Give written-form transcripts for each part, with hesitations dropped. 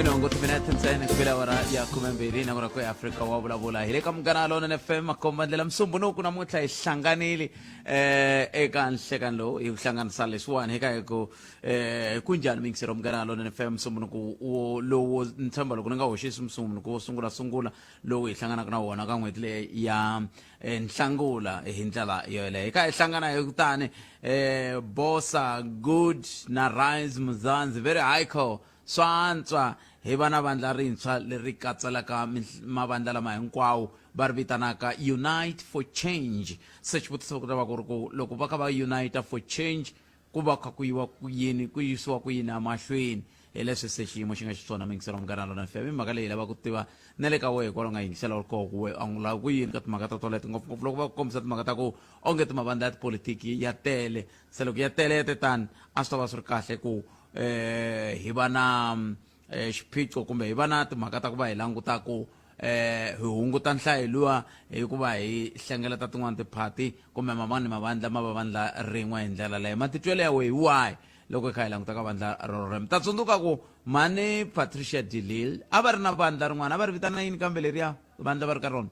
Khumenhungu timinete ntsena ku bile awara ya khumembirhi na ku ya Afrika wa vulavula hi le ka Munghana Lonene FM makomba ndlela Musumbhunuku namuntlha hi hlanganile eka nhlekani lowu hi ku hlanganisa leswiwani hi ka hi ku kunjhani miyingisero Munghana Lonene FM Musumbhunuku wo lowu ni tshemba loko ni nga hoxisi Musumbhunuku wo sungula sungula lowu hi hlanganaka na wona ka n'hweti leyi ya Nhlangula hi ndlela yoleyo hi kha hi hlangana hi kutani Bosa Good na Rise Mzansi very high call swa antswa hi va na vandla rintshwa leri katselaka mavandla lama hinkwawo va ri vitanaka Unite for Change. Se xivutiso ku ta va ku ri ku loko va kha va Unite for Change ku va kha ku yiwa ku yini ku yisiwa ku yini emahlweni hi leswi se xiyimo xi nga xiswona miyingiselo Munghana Lona FM i mhaka leyi lava ku tiva na le ka wehe kwala u nga yingisela u ri koho ku we angula ku yini ka timhaka ta toleto ngopfungopfu loko va ku kombisa timhaka ta ku onge timavandla ya tipolitiki ya tele se loko ya tele ya te tani a swi ta va swi ri kahle ku hi va na xiphiqo kumbe hi va na timhaka ta ku va hi languta ku hi hunguta nhlayo luwa hikuva hi hlengeleta tin'wana tiphati kumbe man'wani mavandla ma va vandla rin'we hi ndlela leyo matitwelo ya wehe hi wahi loko hi kha hi languta ka vandla rororem ta tsundzuka ku mhani Patricia de Lille a va ri na vandla rin'wana a va ri vitana yini kambe leriya vandla va ri ka rona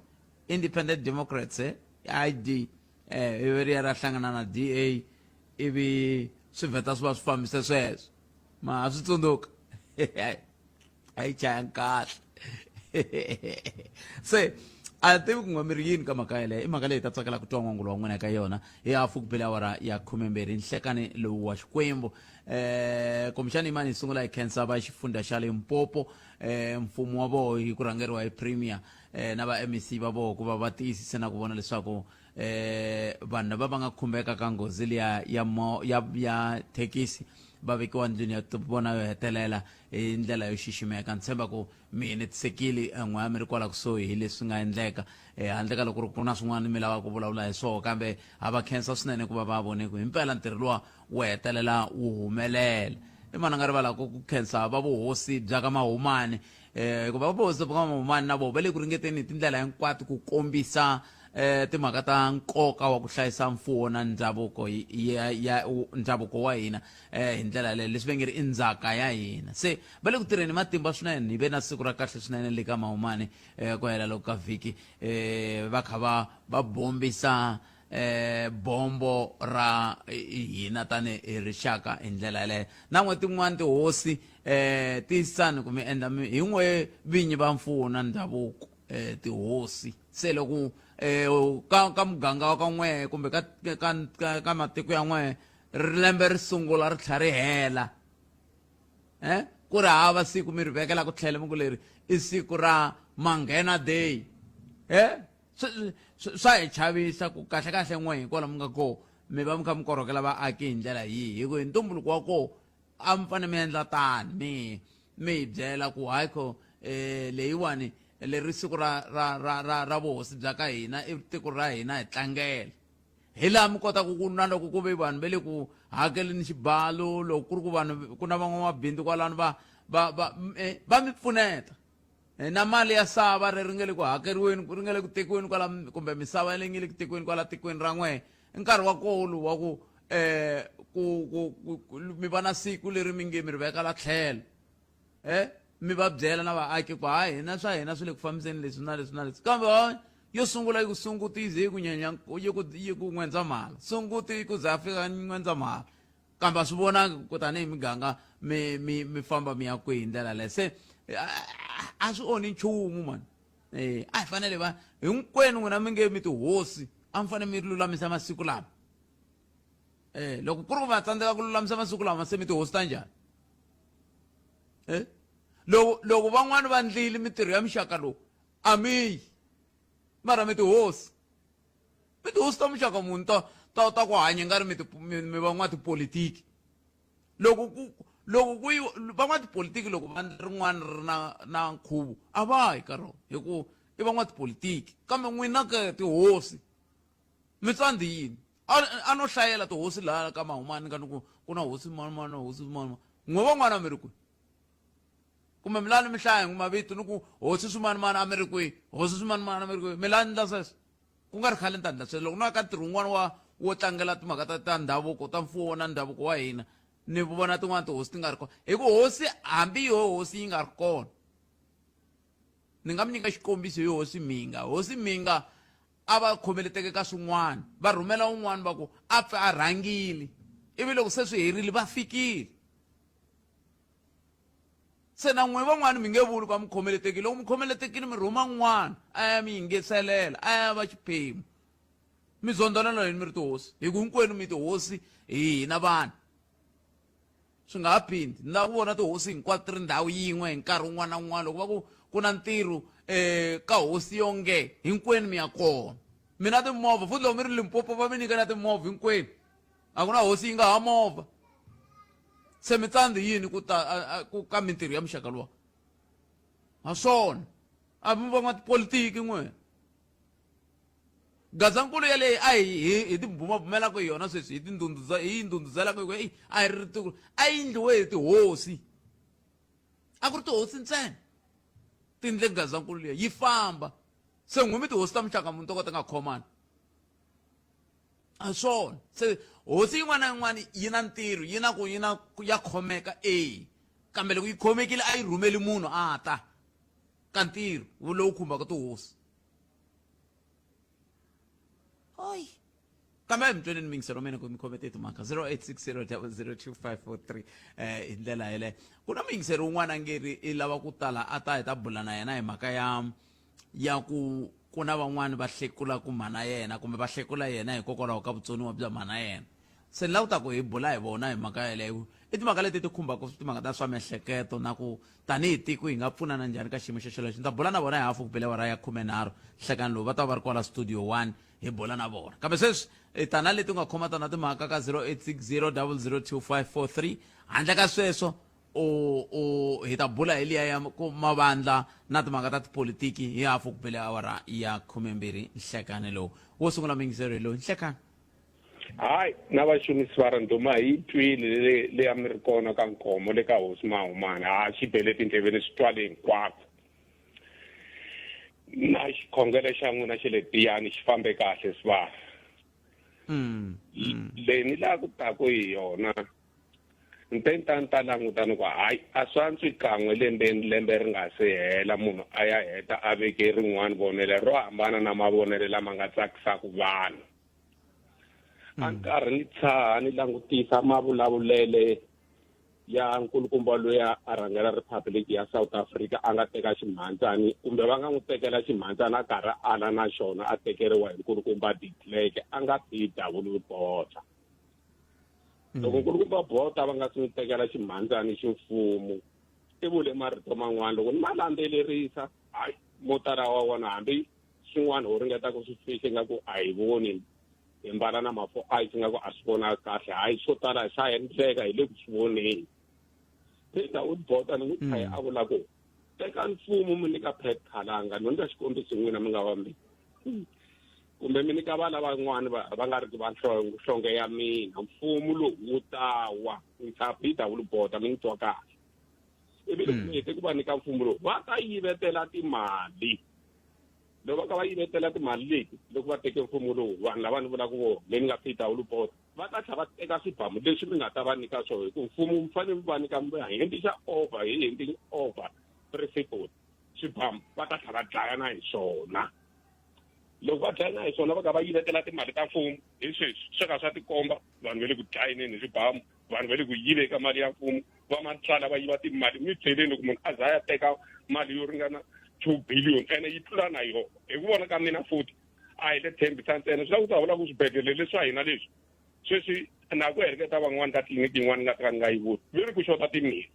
Independent Democrats ID ivi riya ra hlangana na DA ivi swi vheta swi va swi fambise sweswo ma ha swi tsundzuka a yi chaya kahle se a tivi ku n'we mi ri yini ka mhaka yeleyo i mhaka leyi ta tsakela ku twa n'wangulo wa n'wina eka yona hi hafu ku bile awara ya khumembirhi nhlekani lowu wa xikwembu kumbexani yimani hi sungula hi khensa va xifundha xa Limpopo mfumo wa voho hi ku rhangeriwa hi premier na va MEC va voho ku va va tiyisise na ku vona leswaku vanhu lava va nga khumbeka ka nghozi liya ya mo ya ya thekisi va vekiwa ndlwini ya vona yo hetelela hi ndlela yo xiximeka ni tshemba ku mi enetisekile n'we mi ri kwala kusuhi hi leswi nga endleka handle ka loko ri ku na swin'wana mi lavaka ku vulavula hi swona kambe ha va khensa swinene ku va va vone ku himpela ntirho luwa wu hetelela wu humelela i mani a nga rivalaka ku khensa va vuhosi bya ka Mahumani hikuva va vuhosi bya ka Mahumani na vona va le ku ringeteni hi tindlela hinkwato ku kombisa timhaka ta nkoka wa ku hlayisa mfuwo na ndhavuko ya ya ndhavuko wa hina hi ndlela yaleyo leswi va nge ri i ndzhaka ya hina se va le ku tirheni matimba swinene hi ve na siku ra kahle swinene le ka Mahumani ku hela loko ka vhiki va kha va va bombisa bombo ra hina tani hi rixaka hi ndlela yaleyo na n'we tin'wani tihosi tiyisisani ku mi endla hi n'we vinyi va mfuwo na ndhavuko tihosi se loko ka ka muganga wa ka n'we kumbe ka ka ka, ka matiko ya n'we lembe ri sungula ri tlhela ri hela ku ri hava siku mi ri vekela ku tlhela mi ku leri i siku ra manghena day swa hi chavisa ku kahle kahle n'we hikwalaho mi nga koho mi va mi kha mi korhokela vaaki hi ndlela yihi hi ku hi ntumbuluko wa koho a mi fanele mi endla tani mi mi hi byela ku hayi kho leyiwani leri siku ra ra ra ra ra vuhosi bya ka hina i tiko ra hina hi tlangela hi laha mi kotaka ku na loko ku ve vanhu va le ku hakeleni xibalo loko ku ri ku vanhu ku na van'wamabindzu kwalano va va va va mi pfuneta na mali ya sava ri nga le ku hakeriweni ri nga le ku tekiweni kwala kumbe misava leyi nga le ku tekiweni kwala tikweni ra n'wehe i nkarhi wa koho lowu wa ku ku ku ku mi va na siku leri mi nge mi ri veka la tlhelo mi va byela na vaaki ku hayi hina swa hina swi le ku fambiseni leswi na leswi na leswi kambe hayi yo sungula yi ku sunguti yi ze yi ku nyanya yi ku yi ku N'wendzamhala sunguti yi ku za fika N'wendzamhala kambe a swi vonangi ku tanihi miganga mi mi mi famba mi ya kwihi hi ndlela leyo se a swi onhi nchumu mani a hi fanele va hinkwenu n'wina mi nge mi tihosi a mi fanele mi lulamisa masiku lama loko ku ri ku va tsandzeka ku lulamisa masiku lama se mi tihosi ta njhani loko loko van'wani va ndlile mintirho ya muxaka lowu a mi yi mara mi tihosi mi tihosi ta muxaka muni ta ta ta ku hanya nga ri mi mi van'watipolitiki loko ku loko ku yiwa van'watipolitiki loko vandla rin'wana ri na na nkhuvo a va yi ka rona hi ku i van'watipolitiki kambe n'wina ke tihosi mi tsandzi yini a a no hlayela tihosi laha ka Mahumani ka ni ku ku na hosi mani mani hosi mani n'we van'wana mi ri kwihi kumbe mi lani mi hlaya hi mavito ni ku hosi swimanimani a mi ri kwihi hosi swimanimani a mi ri kwihi mi lani ndla sweswo ku nga ri khale ni ta ndla sweswo loko no ya ka ntirho wun'wana wa wo tlangela timhaka ta ta ndhavuko ta mfuwo na ndhavuko wa hina. Ni vona tin'wana tihosi ti nga ri kona hi ku hosi hambi yo hosi yi nga ri kona. Ni nga mi nyika xikombiso hi hosi Mhinga. Hosi Mhinga a va khomeleteke ka swin'wana, va rhumela un'wana va ku a pfe a rhangile, ivi loko se swi herile va fikile. Se na n'we van'wana mi nge vuli ku a mi khomeletekile, loko mi khomeletekile mi rhuma n'wana a ya mi yingiselela, a ya va xiphemu. Mi zondonela yini mi ri tihosi? Hi ku hinkwenu mi tihosi hi hina vanhu. Swi nga ha phindi ni lava ku vona tihosi hinkwato ti ri ndhawu yin'we hi nkarhi wun'wana na wun'wana. Loko va ku ku na ntirho um ka hosi yonge hinkwenu mi ya kona, mi na timovha futhi. Loko mi ri Limpopo va mi nyika na timovha hinkwenu, a ku na hosi yi nga ha movha. Se mi tsandzi yini ku ta ku ka mintirho ya muxaka luwa? Ha swona a mi van'watipolitiki n'we. Gazankulu yaleyi a hi hi hi tibumabumelaka hi yona sweswi, hi tindhundhuza hi yi ndhundhuzelaka hi ku eyi a hi ri tiko, a yi endliwe hi tihosi, a ku ri tihosi ntsena ti endle gazankulu liya yi famba. Se n'wi mi tihosi ta muxaka muni to ka ti nga khomani? A swona se hosi yin'wana na yin'wana yi na ntirho, yi na ku yi na ya khomeka e, kambe loko yi khomekile a yi rhumeli munhu a ta ka ntirho lowu khumbaka tihosi. Oy. Kambe mi tweneni mingiselo mina ku mi khomete timhaka 0860002543 eh hi ndlela yeleyo. Ku na muyingiseri wun'wana a nge ri i lava ku tala a ta hi ta bula na yena hi mhaka ya ya ku ku na van'wani va hlekulaku mhana yena kumbe va hlekula yena hikokwalaho ka vutsoniwa bya mhana yena. Se ni lava ku ta ku hi bula hi vona hi mhaka yeleyo. I timhaka leti ti khumbaka timhaka ta swa miehleketo na ku tanihi tiko hi nga pfunana njhani ka xiyimo xo xolexo. Ni ta bula na vona hi hafu ku bile awara ya khumenharhu nhlekani lowu, va ta va va ri kwala studio 1 hi bula na vona. Kambe sweswi i tana leti u nga khoma tona timhaka ka 0860002543. Handle ka sweswo u u hi ta bula hi liya ya ku mavandla na timhaka ta tipolitiki hi hafu ku bile awara ya khumembirhi nhlekani lowu. Wo sungula muyingiseri hi loyi. Nhlekani. Hayi na vaxumisi va ri ndhuma hi yi twile le le a mi ri kona ka nkomo le ka hosi Mahumani, ha xi bele tindleveni swi twale hinkwako. Na xikhongelo xa n'wina xa le tiyani xi fambe kahle sivara. Leyi ni lava ku taku hi yona ni te ni ta ni ta languta ni ku hayi a swi antswi kan'we lembeni lembe ri nga se hela munhu a ya heta a veke rin'wana vonele ro hambana na mavonelo lama nga tsakisaka vanhu. A ni karhi ni tshaha ni langutisa mavulavulele ya nkulukumba loyi a rhangela Republic ya South Africa a nga teka ximhandzani kumbe va nga n'wi tekela ximhandzani a karhi ala na xona a tekeriwa hi nkulukumba de Klerk a nga PW Botha. Loko nkulukumba Botha va nga si n'wi tekela ximhandzani ximfumo i vule marito man'wana loko ni ma landzelerisa hayi mo tala wa wona hambi swin'wana ho ringeta ku swi fihla ingaku a hi voni, hi mbala na mafo ice ingaku a swi vonaki kahle, hayi swo tala swa endleka hi le ku swi voneni. Peter u Botha ni n'wi tshaye a vula ku teka mfumo mi nyika Pat Khalanga, no nyika xikombiso n'wina mi nga va mi kumbe mi nyika vana van'wani va va nga ri ki va nhlonge ya mina, mfumo lowu wu ta wa. Ni tshaha Peter u Botha mi ni twa kahle. Ivi loko mi hete ku va nyika mfumo lowu va ta yivetela timali. Loko va ka va yivetela timali leti loko va teke mfumo lowu, vanhu lava ni vulaka vo leyi ni nga Peter u Botha va ta tlhela va teka swibamu leswi mi nga ta va nyika swona, hi ku mfumo mi fanele mi va nyika mi xa over hi handing over principle. Swibamu va ta tlhela va dlaya na hi swona. Loko va dlaya na hi swona va ka va yivetela timali ta mfumo. Hi sweswi swi ka swa tikomba vanhu va le ku dlayeneni hi swibamu, vanhu va le ku yiveni ka mali ya mfumo, va matsala va yiva timali. Mi byeleni loko munhu a za a ya teka mali yo ringana 2 billion ene yi tlula na yona. Hi ku vona ka mina futhi a hi le tshembisa ntsena, swi lava ku ta vula ku swibedhlele leswa hina leswi sweswi na ku heleketa van'wani ka tliliniki yin'wana ni nga ta ka ni nga yi vuli, ve ri ku xota timirhi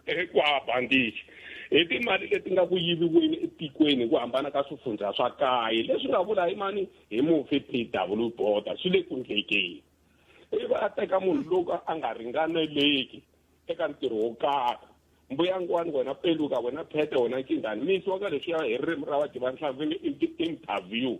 hinkwayo bandichi hi timali leti nga ku yiviweni etikweni hi ku hambana ka swifundzha swa kaye leswi nga vula hi mani hi mufi PW Botha swi le ku ndlekeni. Ivi a teka munhu loko a nga ringaneleki eka ntirho wo karhi, mbuyangwani wena peluka wena phete wena nkingani mi yisiwa ka leswiya hi ririmi ra vadyivanhlampfi nge i interview,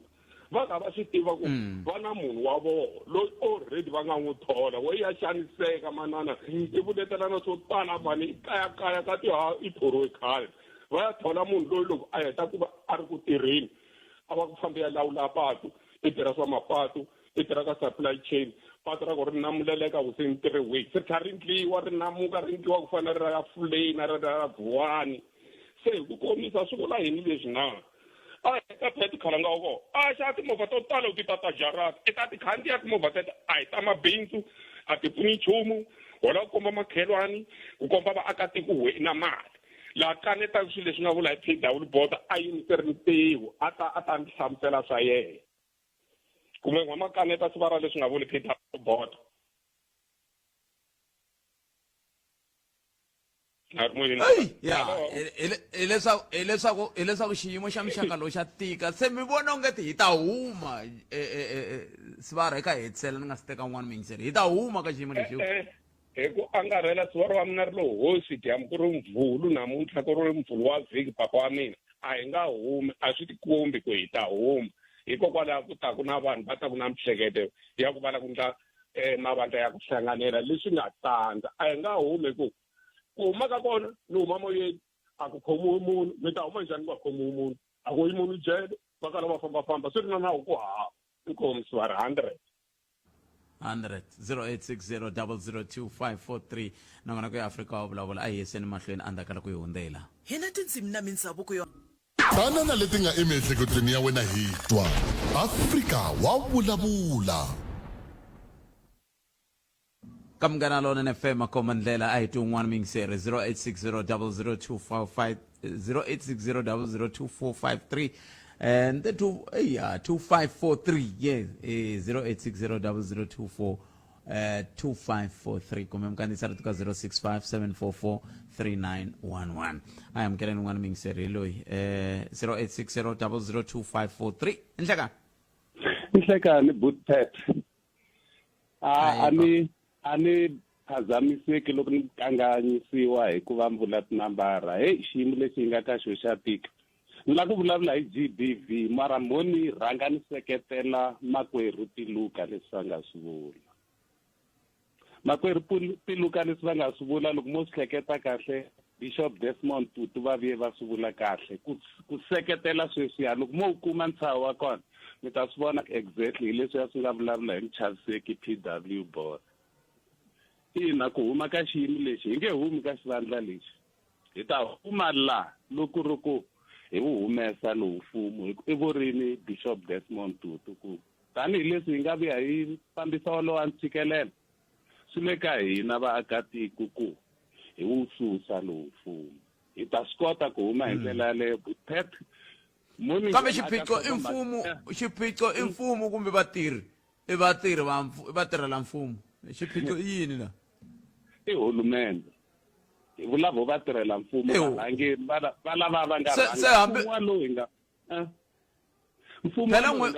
va ka va swi tiva ku va na munhu wa vona loyi already va nga n'wi thola, wo ya xaniseka manana i vuletelana swo tala mani i kayakaya ka ti ha i thoriwe khale, va ya thola munhu loyi loko a heta ku va a ri ku tirheni a va ku fambe ya lawula patu i tirha swa mapatu. I tirha ka supply chain. Patu ra ku ri namuleleka within 3 weeks, ri tlhela ri ndliwa, ri namuka, ri ndliwa ku fana ri ra Fuleni, ri ra Vuwani. Se hi ku komisa, swi vula yini leswi na? A heta Pet Khalanga wa kona a xava timovha to tala ti ta ta jarata, i ta ti khandziya timovha teto. A hi ta mabindzu, a ti pfuni nchumu. Hola ku komba makhelwani, ku komba vaakatiko we na mali. Laha kanetaka swilo leswi nga vula hi PW Bota, a yimiseri ntiho, a ta ni hlamusela swa yena, kumbe n'wa ma kaneta sivara leswi nga vuli PW Bota. Ya, hileswaku xiyimo xa muxaka lowu xa tika. Se mi vona ongeti hi ta huma, sivara, eka hetisela ni nga si teka un'wana muyingiseri, hi ta huma ka xiyimo lexi? Hi ku angarhela, siva wa mina ri lo hosi dyambu, ku ri mvulu namuntlha, ku ri mvulu wa vhiki. Papa wa mina, a hi nga humi, a swi tikombi ku hi ta huma, hikokwalaho ku taku na vanhu va taku na mihleketo ya ku va la ku ndla mavandla ya ku hlanganela leswi nga tsandza. A hi nga humi, ku ku huma ka kona ni huma moyeni, a ku khomiwi munhu. Mi ta huma njhani ku nga khomiwi munhu? A ku yi munhu jele, va kala va fambafamba swi ri na nawu ku hava. Inkomu, sivara 100. 100 0860 002543. Nakona ku ya Afrika wa Vulavula, a hi yiseni mahlweni endzhaku ka loko hi hundzela. Hi na tindzimi na mindzhavuko yo. Tana na leti nga emiehleketweni ya wena hi twa. Afrika wa Vulavula. Ka Munghana Lonene FM, khoma ndlela, a hi twi un'wana muyingiseri. 0860 00255, 0860 002453 and the two, yeah, 2543, yes, 0860 0024 2543, kumbe mukandisa rito ka 065 744 3911. A hi amukeleni un'wana muyingiseri, hi loyi, 0860 002543. Nhlekani. Nhlekani, Bootpet. A a ni phazamiseki loko ni kanganyisiwa hi ku va mi vula tinambara. Heyi, xiyimo lexi hi nga ka xo xa tika. Ni lava ku vulavula hi GBV, mara mo ni rhanga ni seketela makwerhu Piluka leswi va nga swi vula. Makwerhu Piluka, leswi va nga swi vula, loko mo swi hleketa kahle, Bishop Desmond Tutu va vuye va swi vula kahle ku seketela sweswiya. Loko mo wu kuma ntshaho wa kona, mi ta swi vona exactly hi leswiya swi nga vulavula hi muchaviseki PW Bora. Ina, ku huma ka xiyimo lexi, hi nge humi ka xivandla lexi. Hi ta huma la loko ri ku hi wu humesa lowu mfumo. I vurini Bishop Desmond Tutu ku tanihileswi hi nga vuya hi fambisa wolowo ntshikelelo, swi le ka hina vaakatiko ku hi wu susa lowu mfumo. Hi ta swi kota ku huma hi ndlela yaleyo, Pep. Kambe xiphiqo i mfumo, xiphiqo i mfumo kumbe vatirhi? I vatirhi va vatirhela mfumo, xiphiqo i yini la? I hulumende. Hi vula vo vatirhela mfumo, varhangeri va lava va nga rhanga mfumo lowu hi nga mfumo. Phela n'we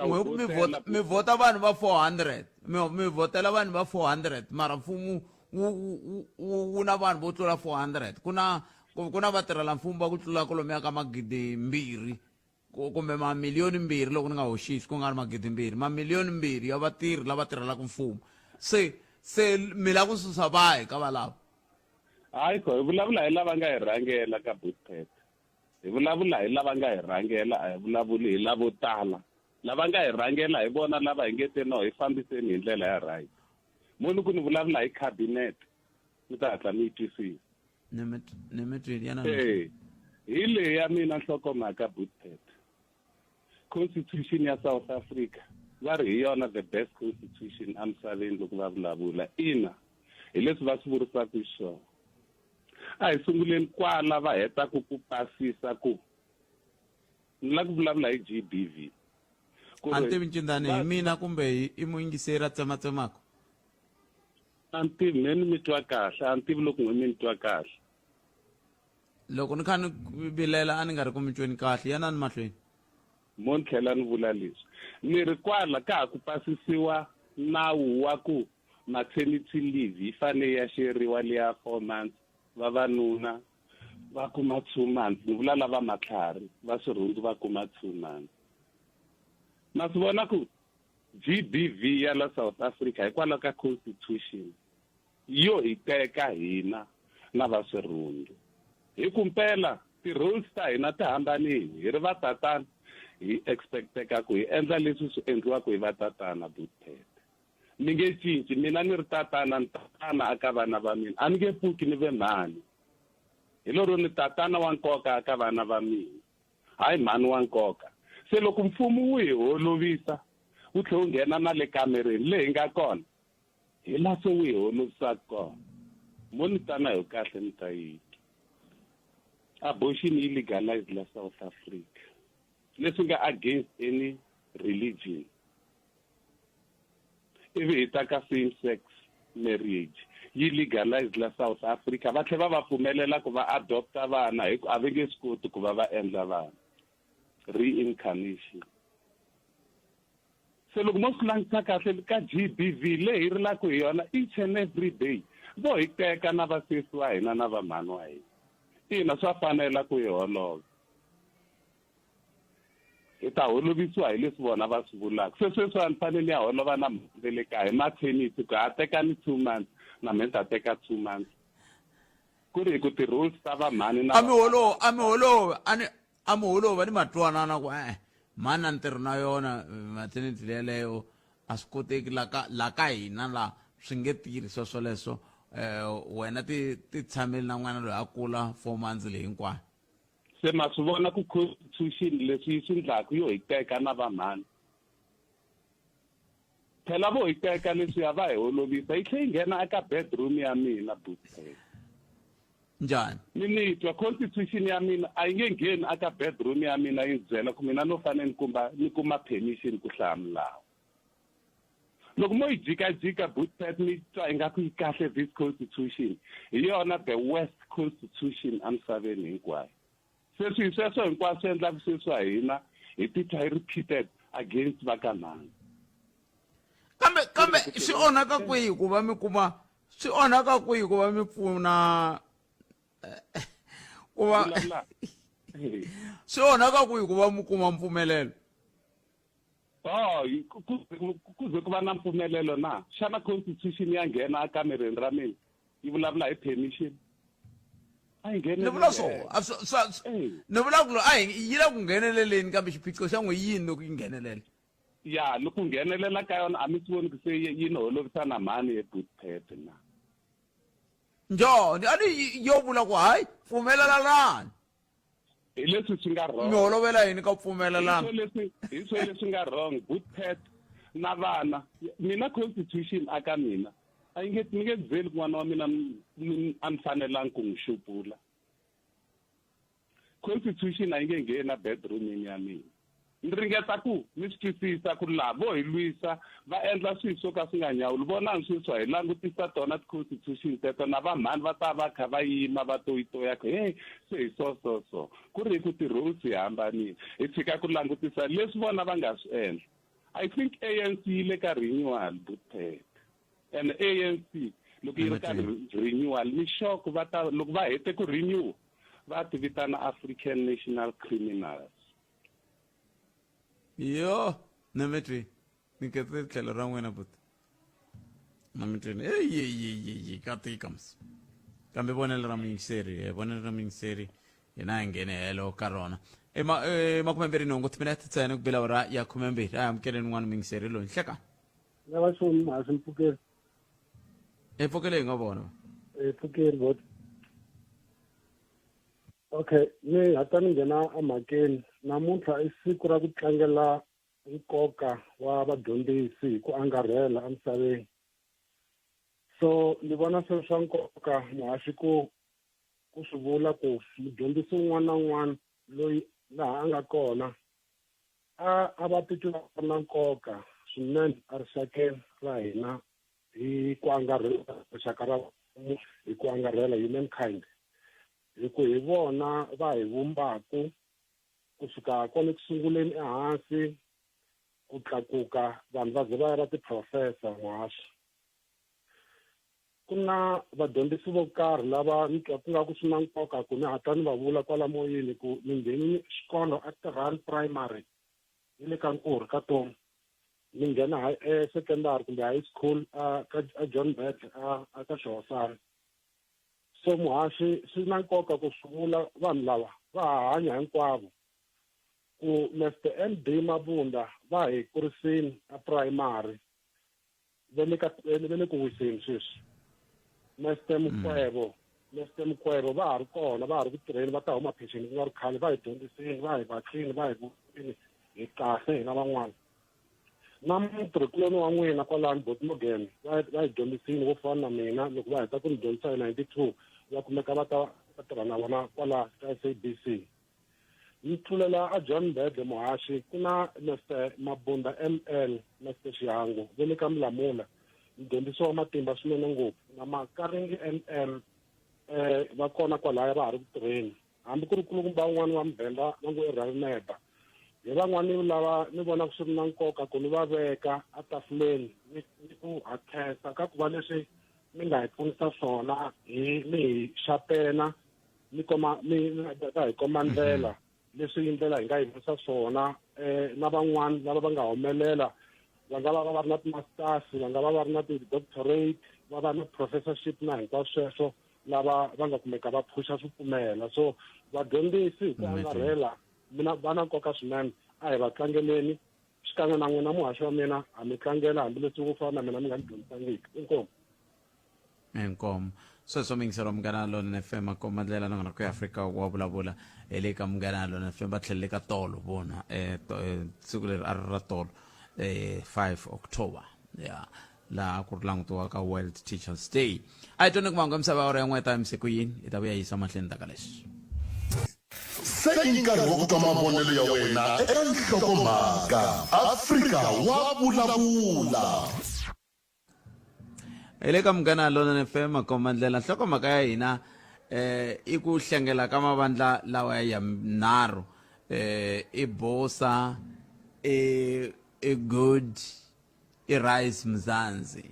mi vhota vanhu va 400, mi vhotela vanhu va 400, mara mfumo wu na vanhu vo tlula 400. Ku na vatirhela mfumo va ku tlula kwalomuya ka 2,000 kumbe 2,000,000, loko ni nga hoxisi, ku nga ri 2,000, 2,000,000 ya vatirhi lava tirhelaka mfumo. Se mi lava ku susa vahi ka valava? Hayi ko, hi vulavula hi lava nga hi rhangela ka Bootpet. Hi vulavula hi lava nga hi rhangela, a hi vulavuli hi lavo tala. Lava nga hi rhangela hi vona lava hi nge te no, hi fambiseni hi ndlela ya right. Mo ni ku ni vulavula hi cabinet, mi ta hatla mi yi twisisa. Ni mi twile, yana. E hi leyi ya mina nhlokomhaka, Bootpet. Constitution ya South Africa va ri hi yona the best constitution emisaveni loko va vulavula. Ina, hi leswi va swi vurisaka xiswona. A hi sunguleni kwala va hetaka ku pasisa ku ni lava ku vulavula hi GBV. A ni tivi ncindani, hi mina kumbe i muyingiseri a tsematsemaka? A ni tivi, me ni mi twa kahle. A ni tivi loko n'we mi ni twa kahle. Loko ni kha ni vilela, a ni nga ri ku mi tweni kahle. Yanani mahlweni. Mo ni tlhela ni vula leswi ni ri kwala ka ha ku pasisiwa nawu wa ku maternity leave yi fanele ya xeriwa liya 4 months, vavanuna va kuma 2 months. Ni vula lava matlhari va swirhundzu va kuma 2 months. Ma swi vona ku GBV ya la South Africa hikwalaho ka constitution yo hi teka hina na va swirhundu, hi ku mpela ti-roles ta hina ti hambanile. Hi ri vatatana. Hi expecteka ku hi endla leswi swi endliwaka hi vatatana butpet. Ni nge cinci mina ni ri tatana ni tatana aka vana va mina a ni nge pfuki ni ve mhani. Hi lero ni tatana wa nkoka aka vana va mina hayi mhani wa nkoka. Se loko mfumo wu hi holovisa wu tlhe wu nghena na le kamereni leyi nga kona hi la se wu hi holovisaka kona. Mo ni tana hi kahle ni ta yi twa. Abortion yi legalized la South Africa leswi nga against any religion. Ivi hi ta ka same sex marriage yi legalized la South Africa va tlhe va va pfumelela ku va adopta vana hi ku a va nge swi koti ku va va endla vana reincarnation. Se loko mo swi langutisa kahle ka GBV leyi hi rilaka hi yona each and every day vo hi teka na vasesi wa hina na vamhani wa hina. Ina swa fanela ku hi holova. Hi ta holovisiwa hi leswi vona va swi vulaka. Se sweswi a ni fanele ni ya holova na mhani le kaya hi maternity ku a teka ni 2 months na mina ni ta teka 2 months. Ku ri hi ku ti-rules ta vamhani na A mi holovi, a mi holovi, a ni a mi holova ni matwanana ku e-e mhani na ntirho na yona maternity yeleyo a swi koteki la ka la ka hina la swi nge tirhi swo swoleswo wena ti ti tshameli na n'wana loyi a kula 4 months leyi hinkwayo. Se ma swi vona ku constitution leswi yi swi ndlaku yo hi teka na vamhani. Phela vo hi teka leswiya va hi holovisa yi tlhe yi nghena eka bedroom ya mina buti. Njhani? Ni ni twa constitution ya mina a yi nge ngheni aka bedroom ya mina yi byela ku mina no fanele ni kumba ni kuma permission ku hlaya milawu. Loko mo yi jikajika bootpad mi twa ingaku yi kahle this constitution hi yona the worst constitution emisaveni hinkwayo. Se swi sweswo hinkwaswo endlaka sweswi wa hina hi titwa hi repeated against va ka mhani. Kambe kambe swi onhaka kwihi ku va mi kuma swi onhaka kwihi ku va mi pfuna ku va swi onhaka kwihi ku va mi kuma mpfumelelo? Oh, ku ze ku va na mpfumelelo na? Xana constitution ya nghena ekamereni ra mina yi vulavula hi permission? A yi ngheneleli. Ni vula swo, a swi- swa- swi- ni vula ku a yi yi le ku ngheneleleni kambe xiphiqo xa n'we yini loko yi nghenelela? Ya, loko nghenelela ka yona a mi swi voni ku se yi ni holovisa na mhani ye bootpad na? Njhani? A ni yo vula ku hayi pfumelelanani. Hi leswi swi nga wrong. Mi holovela yini ka pfumelelana? Hi leswi hi swo leswi nga wrong bootpad na vana. Mina constitution aka mina a yi nge ni nge byeli ku n'wana wa mina a ni fanelangi ku n'wi xupula. Constitution a yi nge ngheni na bedroomini ya mina. Ni ringeta ku mi swi twisisa ku laha vo hi lwisa va endla swilo swo ka swi nga nyawuli. Vonani sweswi hi langutisa tona ti-constitution teto na vamhani va ta va kha va yima va toyitoya ku hey se hi so so so ku ri hi ku ti-rules hi hambanile hi tshika ku langutisa leswi vona va nga swi endla. I think ANC yi le ka renewal bootpad and ANC loko yi ri ka renewal ni sure ku va ta loko va hete ku renew va ti vitana African National Criminals. Yo, na mi twi. Ni ketse tlhelo ra n'wina buti. Na mi twini. Eyi eyi eyi ka tika mus. Kambe vonelo ra muyingiseri, vonelo ra muyingiseri hina hi nghene helo ka rona. E ma e makumembirhi nhungu timinete ntsena ku bela awara ya khumembirhi. A hi amukeleni un'wana muyingiseri loyi nhlekani. Na va xoni muhaxi mpfukeri. E pfukele hi nga vona. E pfukeri bot. Okay, ni hatla ni nghena emhakeni. Namuntlha i siku ra ku tlangela nkoka wa vadyondzisi hi ku angarhela emisaveni. So ni vona swi ri swa nkoka muhaxi ku ku swi vula ku mudyondzisi un'wana na un'wana loyi laha a nga kona a a va titwi va ri na nkoka swinene erixakeni ra hina hi ku angarhela rixaka ra hi ku angarhela humankind hi ku hi vona va hi vumbaku kusuka kwale ku sunguleni ehansi ku tlakuka vanhu va ze va ya va ti-professor muhaxi. Ku na vadyondzisi vo karhi lava ni twa ku nga ku swi na nkoka ku ni hatla ni va vula kwala moyeni ku ni nghenile xikolo a Tirhani Primary yi le ka Nkurhi ka Tomu ni nghena secondary kumbe high school a ka a John Bird a a ka Xihosana. So muhaxi swi na nkoka ku swi vula vanhu lava va ha hanya hinkwavo. Ku Mr MD Mabunda va hi kurisini a primary va le ka va le ku wiseni sweswi. Mr Mukwevho Mr Mukwevho va ha ri kona va ha ri ku tirheni va ta huma phenxeni ku nga ri khale va hi dyondzisini va hi vatlini va hi vuyisini hi kahle hina van'wana. Na mutirhikuloni wa n'wina kwalano Boti Morgan va va hi dyondzisini vo fana na mina loko va heta ku ni dyondzisa hi 92 va kumeka va ta va tirha na vona kwala ka SABC. Ni tlulela a John Mbedle muhaxi ku na Mister Mabunda ML Mister Xihangu ve le ka Mulamula mudyondzisi wa matimba swinene ngopfu na Makaringi ML eh va kona kwalaya va ha ri ku tirheni hambi ku ri kulukumba un'wana wa Muvhenda va ngo i Ralmeba hi van'wani lava ni vonaka swi ri na nkoka ku ni va veka etafuleni ni ni ku ha khensa ka ku va leswi mi nga hi pfunisa swona hi mi hi xapena mi koma mi va hi komba ndlela leswi ndlela hi nga yi vonisa swona um na van'wani lava va nga humelela va nga va va ri na ti-masters va nga va va ri na ti-doctorate va va na professorship na hinkwaswo sweswo lava va nga kumeka va phusha swipfumela so vadyondzisi hi ku angarhela mina va na nkoka swinene a hi va tlangeleni xikan'we na n'wina muhaxi wa mina ha mi tlangela hambileswi vo fana na mina mi nga ni dyondzisangiki inkomu. Inkomu. Sweswo miyingiselo Munghana Lonene FM a komba ndlela nongonoko ya Afrika wa vulavula hi le ka Munghana Lonene FM va tlhelele ka tolo vona eh, to, eh, siku leri a ri ra tolo eh, 5 October ya laha ku ri langutiwa ka World Teachers Day. A hi tweni ku mahungu ya misava awara ya n'we ta misiku yini hi ta vuya yisa mahlweni ta ka leswi. Se i nkarhi wa ku twa mavonelo ya wena eka nhlokomhaka. Afrika wa vulavula. Hi le ka Munghana Lonene FM makomba ndlela nhlokomhaka ya hina eh i ku hlengela ka mavandla lawa ya nharhu eh i Bosa i i Good i Rise Mzansi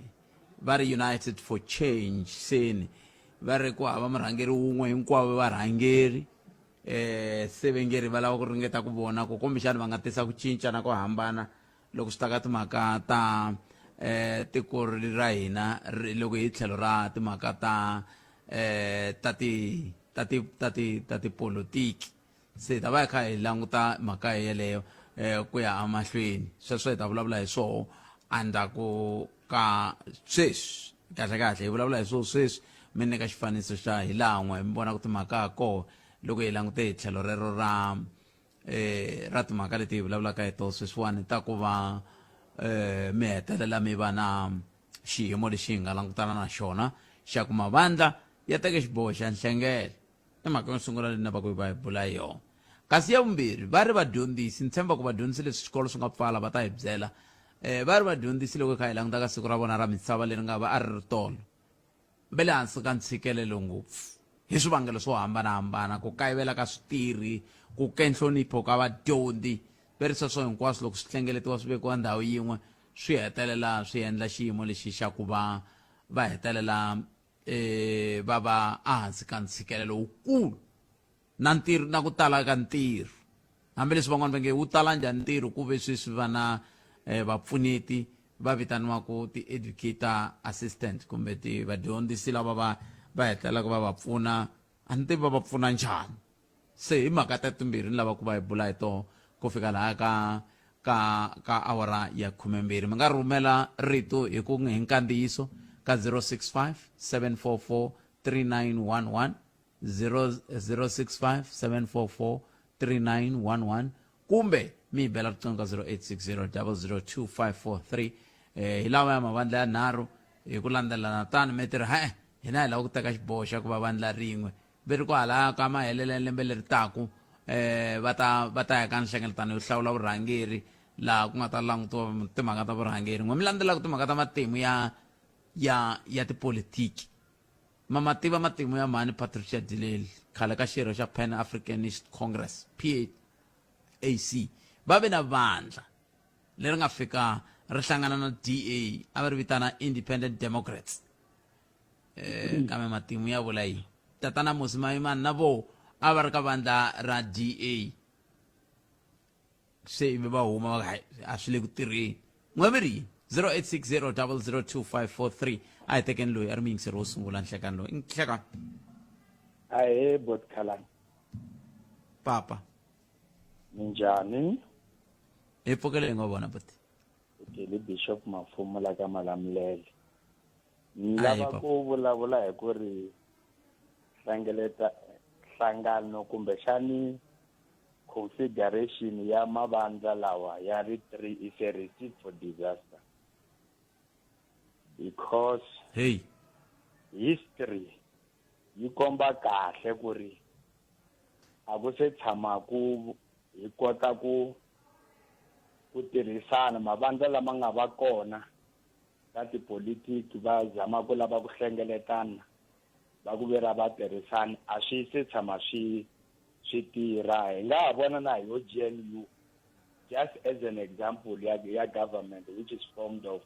va ri United for Change seni va ri ku hava murhangeri wun'we hinkwavo varhangeri eh se ve nge ri va lava ku ringeta ku vona ku kumbexana va nga tisa ku cinca na ku hambana Loko swi ta ka timhaka ta eh tiko ra hina loko hi tlhelo ra timhaka ta eh ta ti ta ti ta ti ta tipolotiki se hi ta va hi kha hi languta mhaka yeleyo eh ku ya emahlweni sweswo hi ta vulavula hi swoho endzhaku ka sweswi kahle kahle hi vulavula hi swoho sweswi mi nyika xifaniso xa hi laha n'we mi vonaka timhaka ha koho loko hi langute hi tlhelo rero ra eh ra timhaka leti hi vulavulaka hi toho sweswiwani ta ku va eh mi hetelela mi va na xiyimo lexi hi nga langutana na xona xa ku mavandla ya teke xiboho xa nhlengelo i mhaka yo sungula leyi na va ku va hi bula hi yona kasi ya vumbirhi va ri vadyondzisi ni tshemba ku vadyondzisi leswi swikolo swi nga pfala va ta hi byela um va ri vadyondzisi loko hi kha hi languta ka siku ra vona ra misava leri nga va a ri ri tolo va le hansi ka ntshikelelo ngopfu hi swivangelo swo hambanahambana, ku kayivela ka switirhi, ku ke nhlonipho ka vadyondzi. Va ri sweswo hinkwaswo loko swi hlengeletiwa swi vekiwa ndhawu yin'we swi hetelela swi endla xiyimo lexi xa ku va va hetelela um va va ehansi ka ntshikelelo wukulu. na ntirho na ku tala ka ntirho hambileswi van'wana va nge wu tala njhani ntirho ku ve sweswi va na eh, vapfuneti va vitaniwaka ti-educator assistant kumbe ti vadyondzisi lava va va hetelelaka va va pfuna a ni tivi va va pfuna njhani se hi mhaka ta timbirhi ni lava ku va hi bula hi toho ku fika laha ka ka ka awara ya khumembirhi mi nga rhumela rito hi ku hi nkandziyiso ka 065 744 3911 065 744 3911 kumbe mi hi bela riqingho ka 0860 002543 eh, hi lawa ya mavandla ya nharhu hi ku landzelana tano mi tirha he hina hi lava ku teka xiboho xa ku va vandla rin'we ve ri kwalaya ka mahelelo ya lembe leri taku eh va ta va ta ya ka nhlengeletano yo hlawula vurhangeri laha ku nga ta langutiwa timhaka ta vurhangeri n'we mi landzelaka timhaka ta matimu ya ya ya tipolitiki Ma ma tiva matimu ya mhani Patricia de Lille, khale ka xirho xa Pan Africanist Congress, PAC. Va ve na vandla leri nga fika ri hlangana na DA, a va ri vitana Independent Democrats. Eh, kambe matimu ya vula yini? Tatana Musi Maimane na voho a va ri ka vandla ra DA. Se ivi va huma va hayi a swi le ku tirheni n'we mi ri yini 0860 002543 a hi tekeni loyi a ri muyingiseri wo sungula nhlekani loyi nhlekani Ahee bot Khalani. Papa. Minjhani? Hi pfukile hi ngo vona buti. Keli Bishop Mafumo la ka Malamulele. Ni Ahi, lava papa. ku vulavula hi ku ri hlengeleta nhlangano kumbexani configuration ya mavandla lawa ya ri 3 is a recipe for disaster because hey history yi komba kahle ku ri a ku se tshama ku hi kota ku ku tirhisana mavandla lama nga va kona ka tipolitiki va zama ku lava ku hlengeletana va ku ve ra va tirhisani a swi se tshama swi swi tirha hi nga ha vona na hi yo GNU just as an example ya ya government which is formed of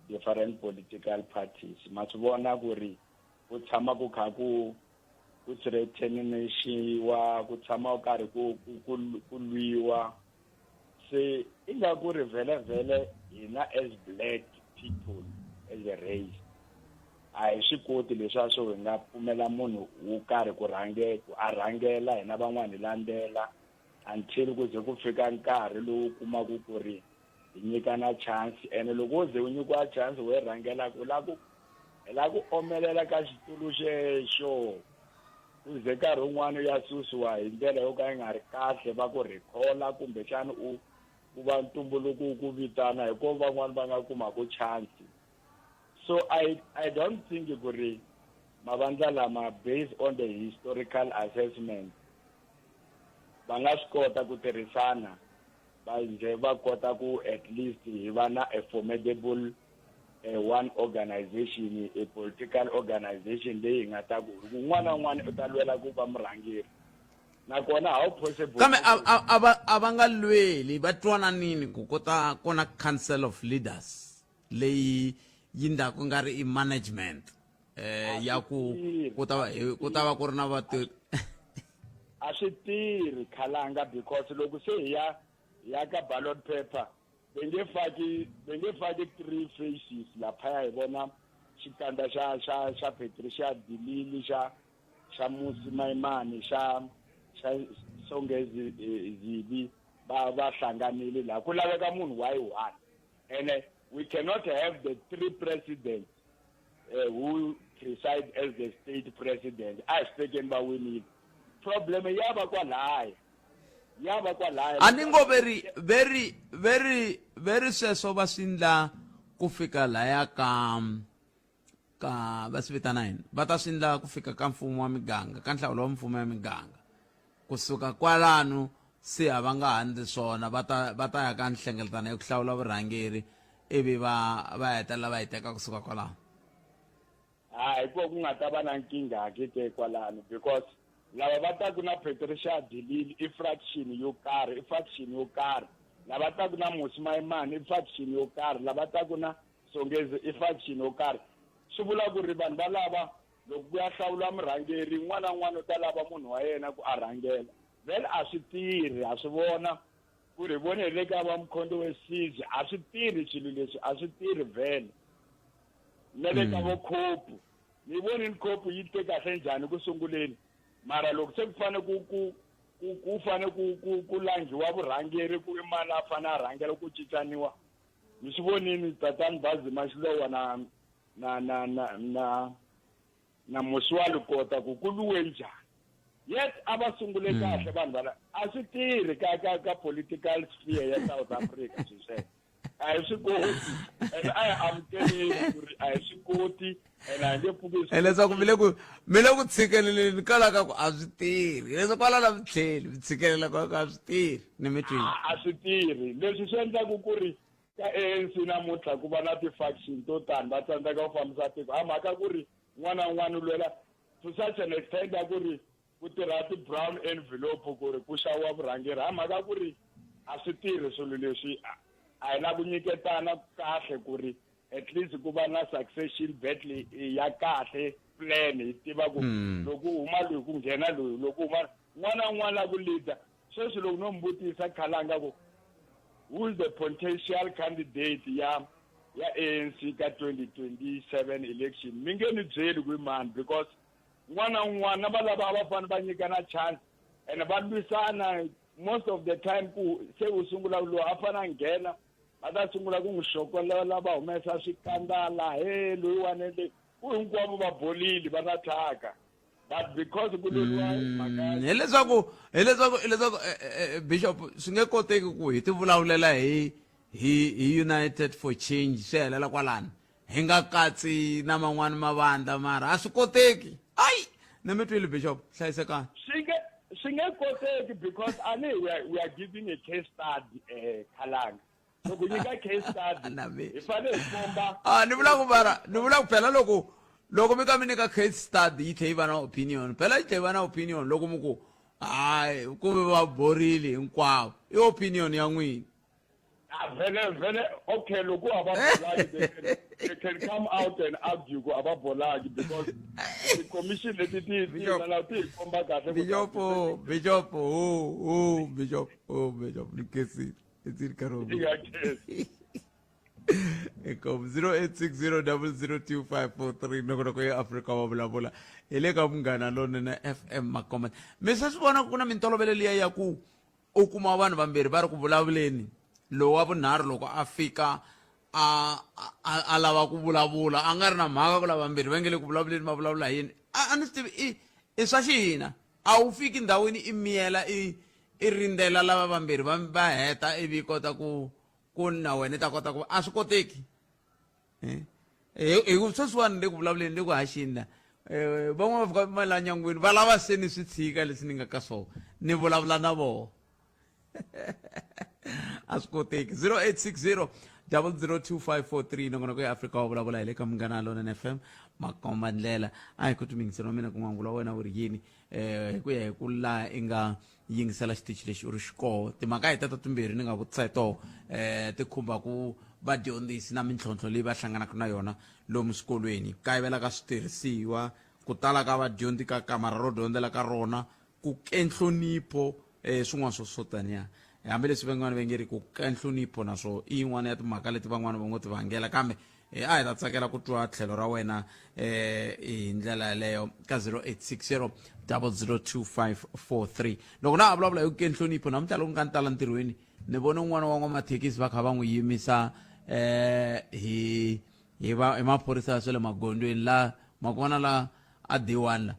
different political parties ma swi vona ku ri ku tshama ku kha ku ku threatenishiwa ku tshama ku karhi ku ku ku ku lwiwa se ingaku ri vhele vhele hina as black people as a race a hi swi koti leswiya swo hi nga pfumela munhu wo karhi ku rhange ku a rhangela hina van'wana hi landzela until ku ze ku fika nkarhi lowu kumaka ku ri hi nyikana chance ene loko wo ze u nyikiwa chance wo rhangelaka u lava ku hi lava ku omelela ka xitulu xexo u ze nkarhi wun'wana u ya susiwa hi ndlela yo ka yi nga ri kahle va ku recalla kumbexana u ku va ntumbuluko wu ku vitana hi ko van'wana va nga kumaku chance so i i don't think ku ri mavandla lama based on the historical assessment va nga swi kota ku tirhisana va nje va kota ku at least hi va na a formidable one organization a political organization leyi hi nga ta ku un'wana na un'wana u ta lwela ku va murhangeri nakona how possible kambe a va a va nga lweli va twananini ku kota kona council of leaders leyi yi ndlaku nga ri i management eh ya ku ku ta va ku ta va ku ri na vatirhi a swi tirhi khalanga because loko se hi ya hi ya ka ballot paper va nge faki va nge faki three faces laphaya hi vona xikandza xa xa xa Patricia de Lille xa xa Musi Maimane xa xa Songezi eh, Zibi va va hlanganile laha ku laveka munhu wa yi one ene we cannot have the three presidents uh, who preside as the state president a hi swi tekeni va winile problem ya va kwalaya ya va kwalaya a ni ngo veri veri veri veri sweswo va swi ndla ku fika laya ka ka va swi vitana yini va ta swi ndla ku fika ka mfumo wa miganga ka nhlawulo wa mfumo ya miganga kusuka kwalano se a va nga ha ndli swona va ta va ta ya ka nhlengeletano ya ku hlawula vurhangeri ivi va va hetelela va yi teka kusuka kwalano ha hi ko ku nga ta va na nkingha ke ke kwalano because lava va taku na Patricia de Lille i fraction yo karhi i faction yo karhi lava taku na Musi Maimane i faction yo karhi lava taku na Songezi i faction yo karhi swi vula ku ri vanhu valava loko ku ya hlawula murhangeri un'wana na un'wana u ta lava munhu wa yena ku a rhangela vhele a swi tirhi ha swi vona ku ri vone hi le ka va Mkhonto weSizwe a swi tirhi swilo leswi a swi tirhi vhele na le ka vo Cope ni vonini Cope yi te kahle njhani ku sunguleni mara loko se ku fane ku ku ku ku fane ku ku ku langhiwa vurhangeri ku i mani a fane a rhangela ku cincaniwa ni swi vonini tatani Bazi Mashilowa na na na na na na musi wa Likota ku ku lwiwe njhani yet a va sungule kahle vanhu vala a swi tirhi ka ka ka political sphere ya South Africa swi sweswo a hi swi koti and a hi amukeleni ku ri a hi swi koti and a hi nge pfuki hi leswaku mi le ku mi le ku tshikeleleni kwalaho ka ku a swi tirhi leswaku kwala la mi tlheli mi tshikelela kwala ku a swi tirhi ni mi twile a swi tirhi leswi swi endlaku ku ri ka ANC namuntlha ku va na ti-faction to tani va tsandzeka ku fambisa tiko a mhaka ku ri un'wana na un'wana u lwela to such an extent ya ku ri ku tirha ti-brown envelope ku ri ku xaviwa vurhangeri ha mhaka ku ri a swi tirhi swilo leswi a hi na ku nyiketana kahle ku ri at least ku va na succession battle ya kahle plan hi tiva ku loko u huma loyi ku nghena loyi loko huma un'wana na un'wana la ku leader sweswi loko no mi vutisa khalanga ku who is the potential candidate ya ya ANC ka 2027 election mi nge ni byeli ku i mani because un'wana na un'wana na va lava a va fanele va nyikana chance ene va lwisana. Most of the time ku se u sungula lowu a fana nghena, va ta sungula ku n'wi xokolela, va humesa swikandala, he loyiwani le ku hinkwavo va bolile, va na thyaka, but because ku lweriwa mhaka Hileswaku bishop, swi nge koteki ku hi ti vulavulela hi United for Change swi helela kwalani, hi nga katsi na man'wani mavandla, mara a swi koteki. Ayi, ni mi twile bishop, hlayisekani. Swi nge koteki because ani we are giving a case study, khalanga loko nyika case study hi fanele hi komba. A ni vula ku mara ni vula ku phela loko mi ka mi nyika case study, yi tlhe yi va na opinion phela, yi tlhe yi va na opinion. Loko mi ku hayi, ku ve va borile hinkwavo, i opinion ya n'wina. Ah, vele vele, okay, loko a va bolaki, they can come out and argue ku a va bolaki because the commission leti ti la ti hi komba kahle. Bishop, bishop, oh, bishop, oh, bishop, ni khensile, khensile nkarhi wa Ngiyakhensa. Inkomu. 0860002543, nongonoko ya Afrika wa Vulavula, hi le ka Munghana Lonene FM. Makometa mi se swi vona ku na mintolovelo liya ya ku u kuma vanhu vambirhi va ri ku vulavuleni, lowu wa vunharhu loko a fika a lava ku vulavula, a nga ri na mhaka ku lava vambirhi va nge le ku vulavuleni, va vulavula hi yini. A ni swi tivi i swa xihina. A wu fiki ndhawini i miyela, i rindzela lava vambirhi va heta, ivi i kota ku na wena i ta kota ku. A swi koteki. Hi ku sweswiwani le ku vulavuleni, le ku haxini la, van'wana va fika va la nyangweni, va lava se ni swi tshika leswi ni nga ka swona, ni vulavula na vona. A swi koteki. 0860 002543, nongonoko ya Afrika wa Vulavula, hi le ka Munghana Lonene FM. Makomba ndlela a hi ku timingiselo wa mina, ku n'wangula wena wu ri yini hi ku ya hi ku laha i nga yingisela xitichi lexi u ri xikoho. Timhaka hi teto timbirhi ni nga vutisa hi toho, ti khumba ku vadyondzisi na mintlhontlho leyi va hlanganaka na yona lomu swikolweni, kayivela ka switirhisiwa, ku tala ka vadyondzi ka kamara ro dyondzela ka rona, ku ke nhlonipho, swin'wana swo taniya. Hambileswi van'wana va nge ri ku ke nhlonipho, naswo i yin'wana ya timhaka leti van'wana va ngo ti vangela, kambe a hi ta tsakela ku twa tlhelo ra wena hi ndlela yaleyo ka 0860 002543. Loko na ha vulavula hi ku ke nhlonipho, namuntlha loko nga ni tala ntirhweni, ni vone un'wana wa n'wamathekisi va kha va n'wi yimisa hi maphorisa ya swa le magondzweni la makona la a D1 la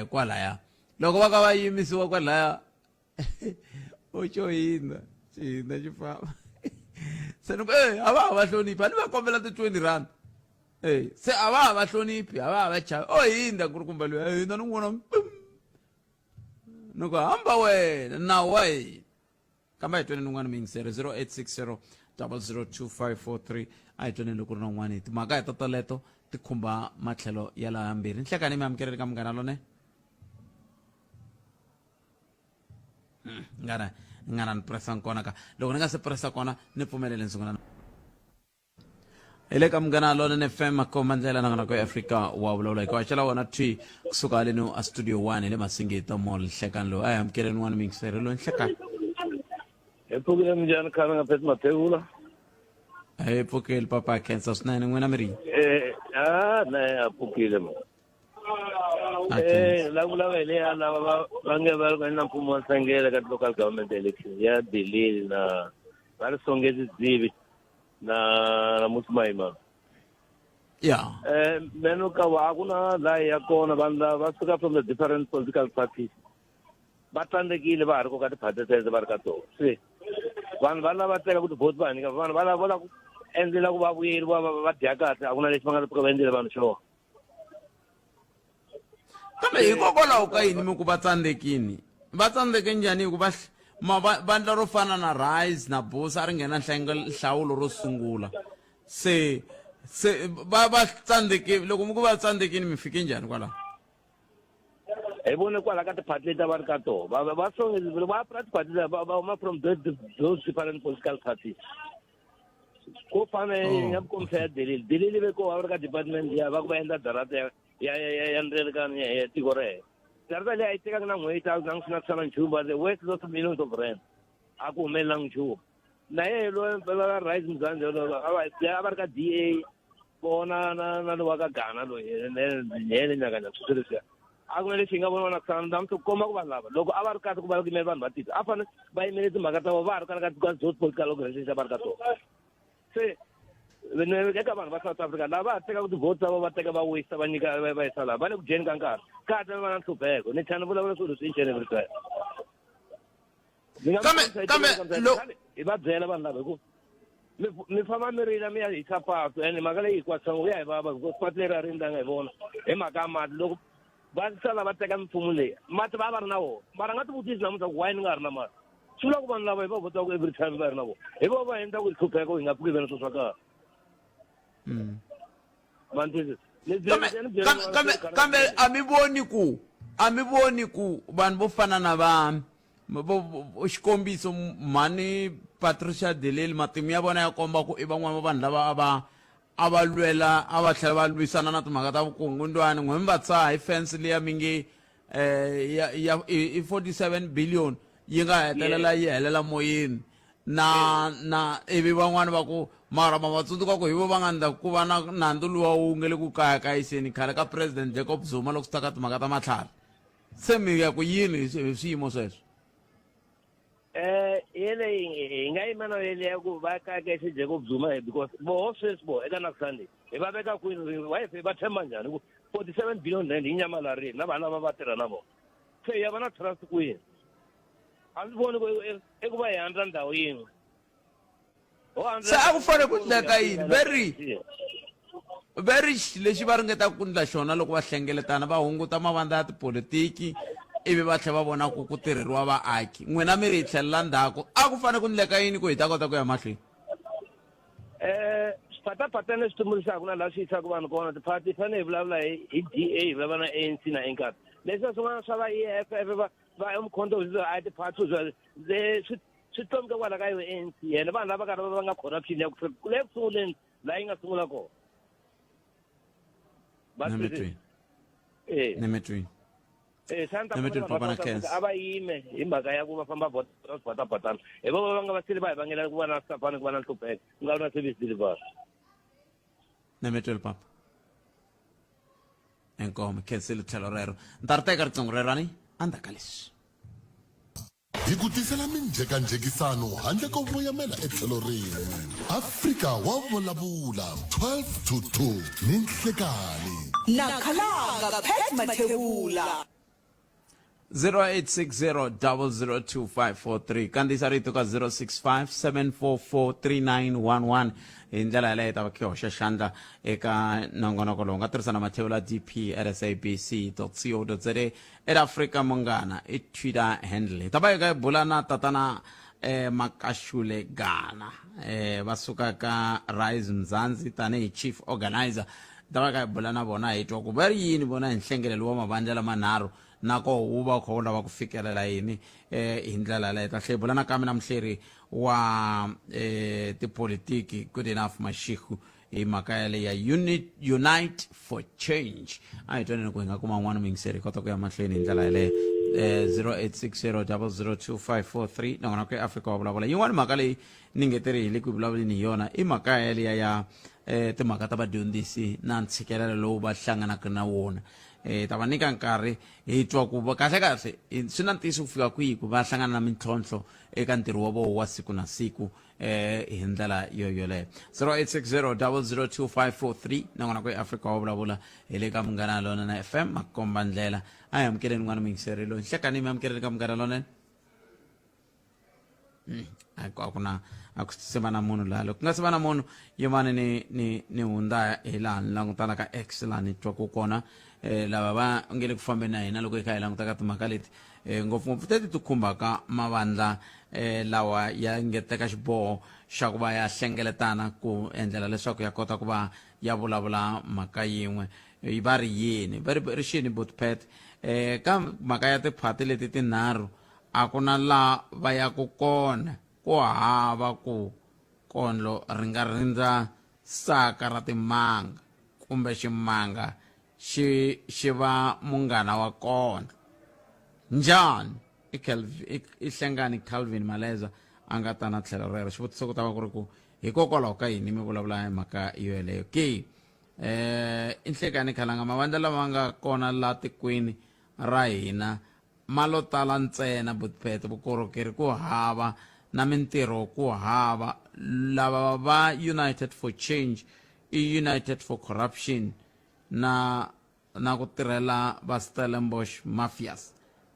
kwalaya. Loko va ka va yimisiwa kwalaya, o xo hindza, xi hindza, xi famba. Se ni ku a va ha va hloniphi, a ni va kombela ti-20 rand. Se a va ha va hloniphi, a va ha va chavi. O hindza nkulukumba loyi, a hindza, ni n'wi vona, ni ku hamba wena, nawu wa hina. Kambe a hi tweni n'wana miyingiseri, 0860 002543. A hi tweni loko ri na un'wana hi timhaka hi totoleto ti khumba matlhelo ya laha mbirhi. Nhlekani, mi amukeleni ka Munghana Lone. Ngana ni pressa kona ka loko ni nga se pressa kona, ni pfumelele ni sungula. Hi le ka Munghana Lonene FM, makomba ndlela, nongonoko ya Afrika wa Vulavula, hi ku haxela wona thwi kusuka haleni a Studio 1 hi le Masingita Mall. Nhlekani lowu, a hi amukeleni n'wana miyingiseri loyi. Nhlekani. Hi pfukile, minjhani khale nga pheti mathevula? Hi pfukile papa, khensa swinene. N'wina mi ri? A na a pfukile ma. La vulavula hi leya lava va nge va ri na mfumo wa nhlengele ka local government election ya Delili na va ri Songezi Dzivi na Musimaima. Meno ka wa a ku na laha ya kona vanhu lava va suka from the different political parties, va tsandzekile, va ha ri ko ka tiphati teto va ri ka tona. Se vanhu va lava teka ku tivhoti va nyika vanhu va lava va lava ku endlela ku va vuyeriwa, va dya kahle. A ku na lexi va nga ta pfuka va endlele vanhu xona. Kambe hikokwalaho ka yini mi ku va tsandzekini? Va tsandzeke njhani? Hikuva vandla ro fana na Rise na Busa a ri nghena nhlawulo ro sungula, se va tsandzeke. Loko mi ku va tsandzekini, mi fike njhani kwalaho? Hi vone kwala ka tiphati leti a va ri ka tona, va va va pfula tiphati leti, va huma from those different political parties, ko fana ya kombisa ya Delili. Delili ve ko va ri ka department ya va ku va endla darata ya ndzelikano ya tiko rero. Darata leyi a yi tekanga na n'hweti, a ku na sala nchumu, but they worth lots of millions of rand, a ku humelelanga nchumu. Na yehe loyi va Rise Mzansi, a va ri ka DA vona na lowa ka Ghana loyi hele nyakanyaka, sweswo leswiya. A ku na lexi hi nga vona na kusana namuntlha ku komba ku vanhu lava loko a va ri kahle ku va yimela vanhu va tiko a fanele va yimele timhaka ta vona va ha ri kwala ka those political organization va ri ka tona. Se eka vanhu va South Africa lava va ha tekaka ti-vote ta vona va teka va waste va nyika va yisa laha va le ku dyeni ka nkarhi ka ha ta va na nhlupheko ni tlhela ni vulavula swilo leswi each and every time. Kambe kambe hi va byela vanhu lava hi ku mi mi famba mi rila mi ya hisa patu ene mhaka leyi hikwasa ya hi vava because patu leri a ri endlanga hi vona hi mhaka ya mati loko va sala va teka mimfumo leyi mati va va ri na wona mara nga tivutisi namuntlha ku why ni nga ri na mati swi vula ku vanhu lava hi va votaka every time va ri na vona hi vona va endla ku hi hlupheka hi nga pfuki vena swilo swa kahle ma ni twisisa kambe kambe a mi voni ku a mi voni ku vanhu vo fana na va xikombiso mhani Patricia de Lille matimu ya vona ya komba ku i van'wana va vanhu lava a va a va lwela a va tlhela va lwisana na timhaka ta vukungundwani n'we mi va tsaha hi fence liya mi nge eh, ya, ya i 47 billion yi nga hetelela yi helela moyeni na na ivi van'wani va ku mara ma va tsundzuka ku hi vo va nga ndla ku va na nandzu luwa wu nge le ku kayakayiseni khale ka president Jacob Zuma loko swi ta ka timhaka ta matlhari se mi ya ku yini hi swiyimo sweswo Eh yele hi nga yima na yele ya ku va kayakayise Jacob Zuma because voho sweswi vo eka na Sunday hi va veka kwini wife va tshemba njhani ku 47 billion rand yi nyamalarile na vana va va tirha na vona se ya va na trust kwini a ndzi voni ku i ku va hi handla ndhawu yin'we se a ku fanele ku endleka yini ve ri ve ri lexi va ringetaka ku endla xona loko va hlengeletana va hunguta mavandla ya tipolitiki ivi va tlhela va vona ku ku tirheriwa vaaki n'wina mi ri hi tlhelela ndzhaku a ku fanele ku endleka yini ku hi ta kota ku ya mahlweni eh swipatapatana leswi tumbuluxaka na laha swi yisaka vanhu kona tiphati hi fanele hi vulavula hi hi DA hi vulavula na ANC na NCAP leswiya swin'wana swa va EFF va va Umkhonto a hi tiphati swi swi swi tlomuka kwala ka yo ANC yena vanhu lava karhi va nga corruption ya ku le ku sunguleni laha yi nga sungula kona va eh nemetwini eh santa a va yime hi mhaka ya ku va famba vhota swipatapatana hi vo va nga va sili va hi vangela ku va na safani ku va na nhlupheko ku nga vi na service delivery nemetwini papa inkomo khensile tlhelo rero ni ta ri teka riqingho rero ani endzhaku ka leswi Hi ku tisela minjhekanjhekisano handle ko voyamela etlhelo rin'we. Afrika wa vulavula 12 to 2 ni nhlekanhi. Na Khalanga Pat Mathebula. 0860002543 kandziyisa rito ka 0657443911 hi ndlela yaleyo yi ta va khe hoxa xandla eka nongonoko lowu nga tirhisa na mathebula dp at sabc co za Ed Afrika Munghana i Twitter handle. Hi ta va hi kha hi bula na tatana eh, Makashule Gana eh, va suka ka Rise Mzansi tanihi chief organizer. Hi ta va hi kha hi bula na vona hi twa ku va ri yini vona hi nhlengelelo wa mavandla lamanharhu na koho wu va wu kha wu lava ku fikelela yini eh, hi ndlela yaleyo. Ta tlhela hi bula nakambe na muhleri wa eh, tipolitiki Good Enough Mashiku hi mhaka yaleyo ya unit, unite for change a hi twaneni ku hi nga kuma un'wana muyingiseri hi kota ku ya mahlweni hi ndlela yaleyo eh, 0860002543 nakona ku afrika wa vulavula yin'wana mhaka leyi ni nge tiri hi le ku vulavuleni hi yona i mhaka yaleya ya eh, timhaka ta vadyondzisi na ntshikelelo lowu va hlanganaka na wona eh, ta va nyika nkarhi hi twa ku kahle kahle swi na ntiyiso ku fika kwihi ku va hlangana na mintlhontlho eka ntirho wa vona wa siku na siku eh hi ndlela yo yoleyo 0860002543 nakona ku eafrika wa vulavula hi le ka munghana lonene fm makomba ndlela a hi amukeleni n'wana muyingiseri loyi nhlekani mi amukeleni ka munghana lonene hmm, a ku na a ku se va na munhu laha loko ku nga se va na munhu yimani ni ni ni hundza hi laha ni langutana ka x laha ni twaku kona eh lava va nge le ku fambeni na hina loko hi kha hi languta ka timhaka leti eh, ngopfungopfu teti ti khumbaka mavandla eh, lawa ya nge teka xiboho xa ku va ya hlengeletana ku endlela leswaku ya kota ku va ya vulavula mhaka yin'we va ri yini va ri ri xini botpet eh, ka mhaka ya tiphati leti tinharhu a ku na la va yaku kona ku hava ku kondlo ri nga rindza saka ra timanga kumbe ximanga xi xi va munghana wa kona njhani i i hlengani Calvin Maleza a nga ta na tlhelo rero xivutiso ku ta va ku ri ku hikokwalaho ka yini mi vulavula hi mhaka yoyeleyo ke eh i nhlekani khalanga mavandla lama nga kona la tikweni ra hina ma lo tala ntsena butpet vukorhokeri ku hava na mintirho ku hava lava va United for Change i United for Corruption na na ku tirhela va Stellenbosch Mafias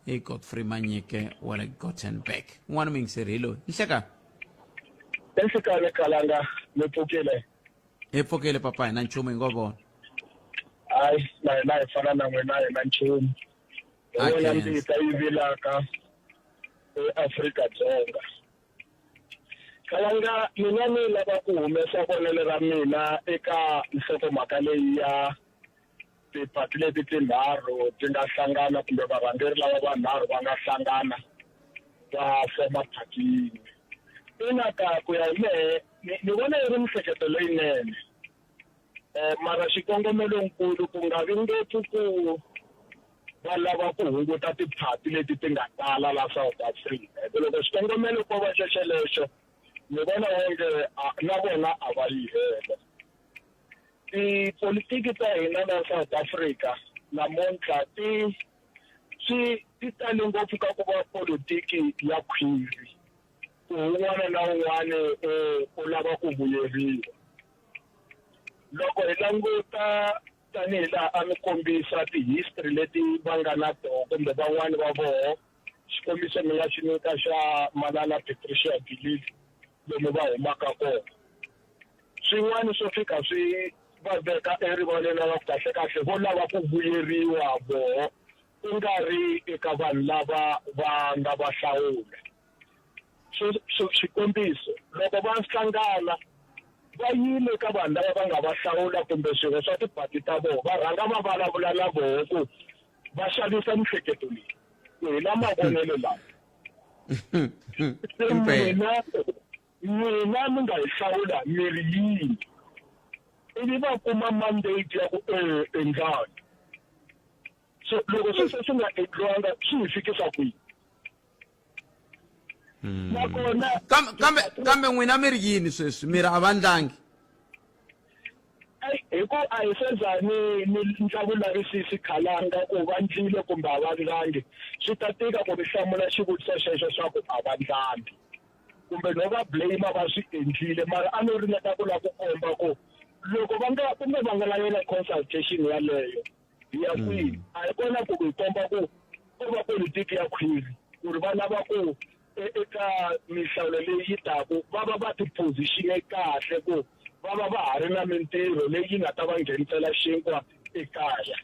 i Godfrey Manyike wa le Gothenburg un'wana muyingiseri hi loyi nhlekani Enhlekani Khalanga mi pfukile hi pfukile papa hina nchumu hi ngo vona hayi na hina hi fana na n'wina hina nchumu hi wona mbita yi vilaka eAfrika-Dzonga Khalanga mina ni lava ku humesa vonelo ra mina eka nhlokomhaka leyi ya tipati leti tinharhu ti nga hlangana kumbe varhangeri lava vanharhu va nga hlangana va foma phati yin'we ina ka ku ya hi mehe ni vona yi ri mihleketo leyinene um mara xikongomelonkulu ku nga vi ngopfu ku va lava ku hunguta tiphati leti ti nga tala la South Africa hi ku loko xikongomelo ko va xexelexo ni vona onge na vona a va yi helo Tipolitiki ta hina la South Africa namuntlha ti swi ti tale ngopfu ka ku va politiki ya khwiri ku un'wana na un'wana u lava ku vuyeriwa. Loko hi languta tanihi laha a mi kombisa ti-history leti va nga na toho kumbe van'wani va voho xikombiso mi nga xi nyika xa manana Patricia de Lille lomu va humaka kona. Swin'wana swo fika swi va veka erivaleni ra ku kahle-kahle vo lava ku vuyeriwa voho ku nga ri eka vanhu lava va nga va hlawula. Xikombiso, loko va hlangana va yile eka vanhu lava va nga va hlawula kumbe swirho swa tiphati ta vona, va rhanga va vulavula na voho ku va xavisa mihleketo leyi ku hi na mavonelo lawa. Se mina N'wina mi nga hi hlawula mi ri yini? Ivi va kuma mandate ya ku e endlani. So loko sweswo swi nga endliwanga swi hi fikisa kwihi? Nakona kambe kambe kambe n'wina mi ri yini sweswi mi ri a va ndlangi hi ku a hi se za ni ni ndla vulavisisi khalanga ku va ndlile kumbe a va ndlangi swi ta tika ku ni hlamula xivutiso xexo swa ku a va ndlangi kumbe no va blame va swi endlile mara a no ringeta ku lava ku komba ku loko va nga kumbe va nga la yona consultation yaleyo hi ya kwihi mm. a hi kona ku hi komba ku ko va politiki ya khwiri ku ri va lava ku e, eka minhlawulo leyi yi taku va va va tipositione kahle ku va va va ha ri na mintirho leyi yi nga ta va nghenisela xinkwa ekaya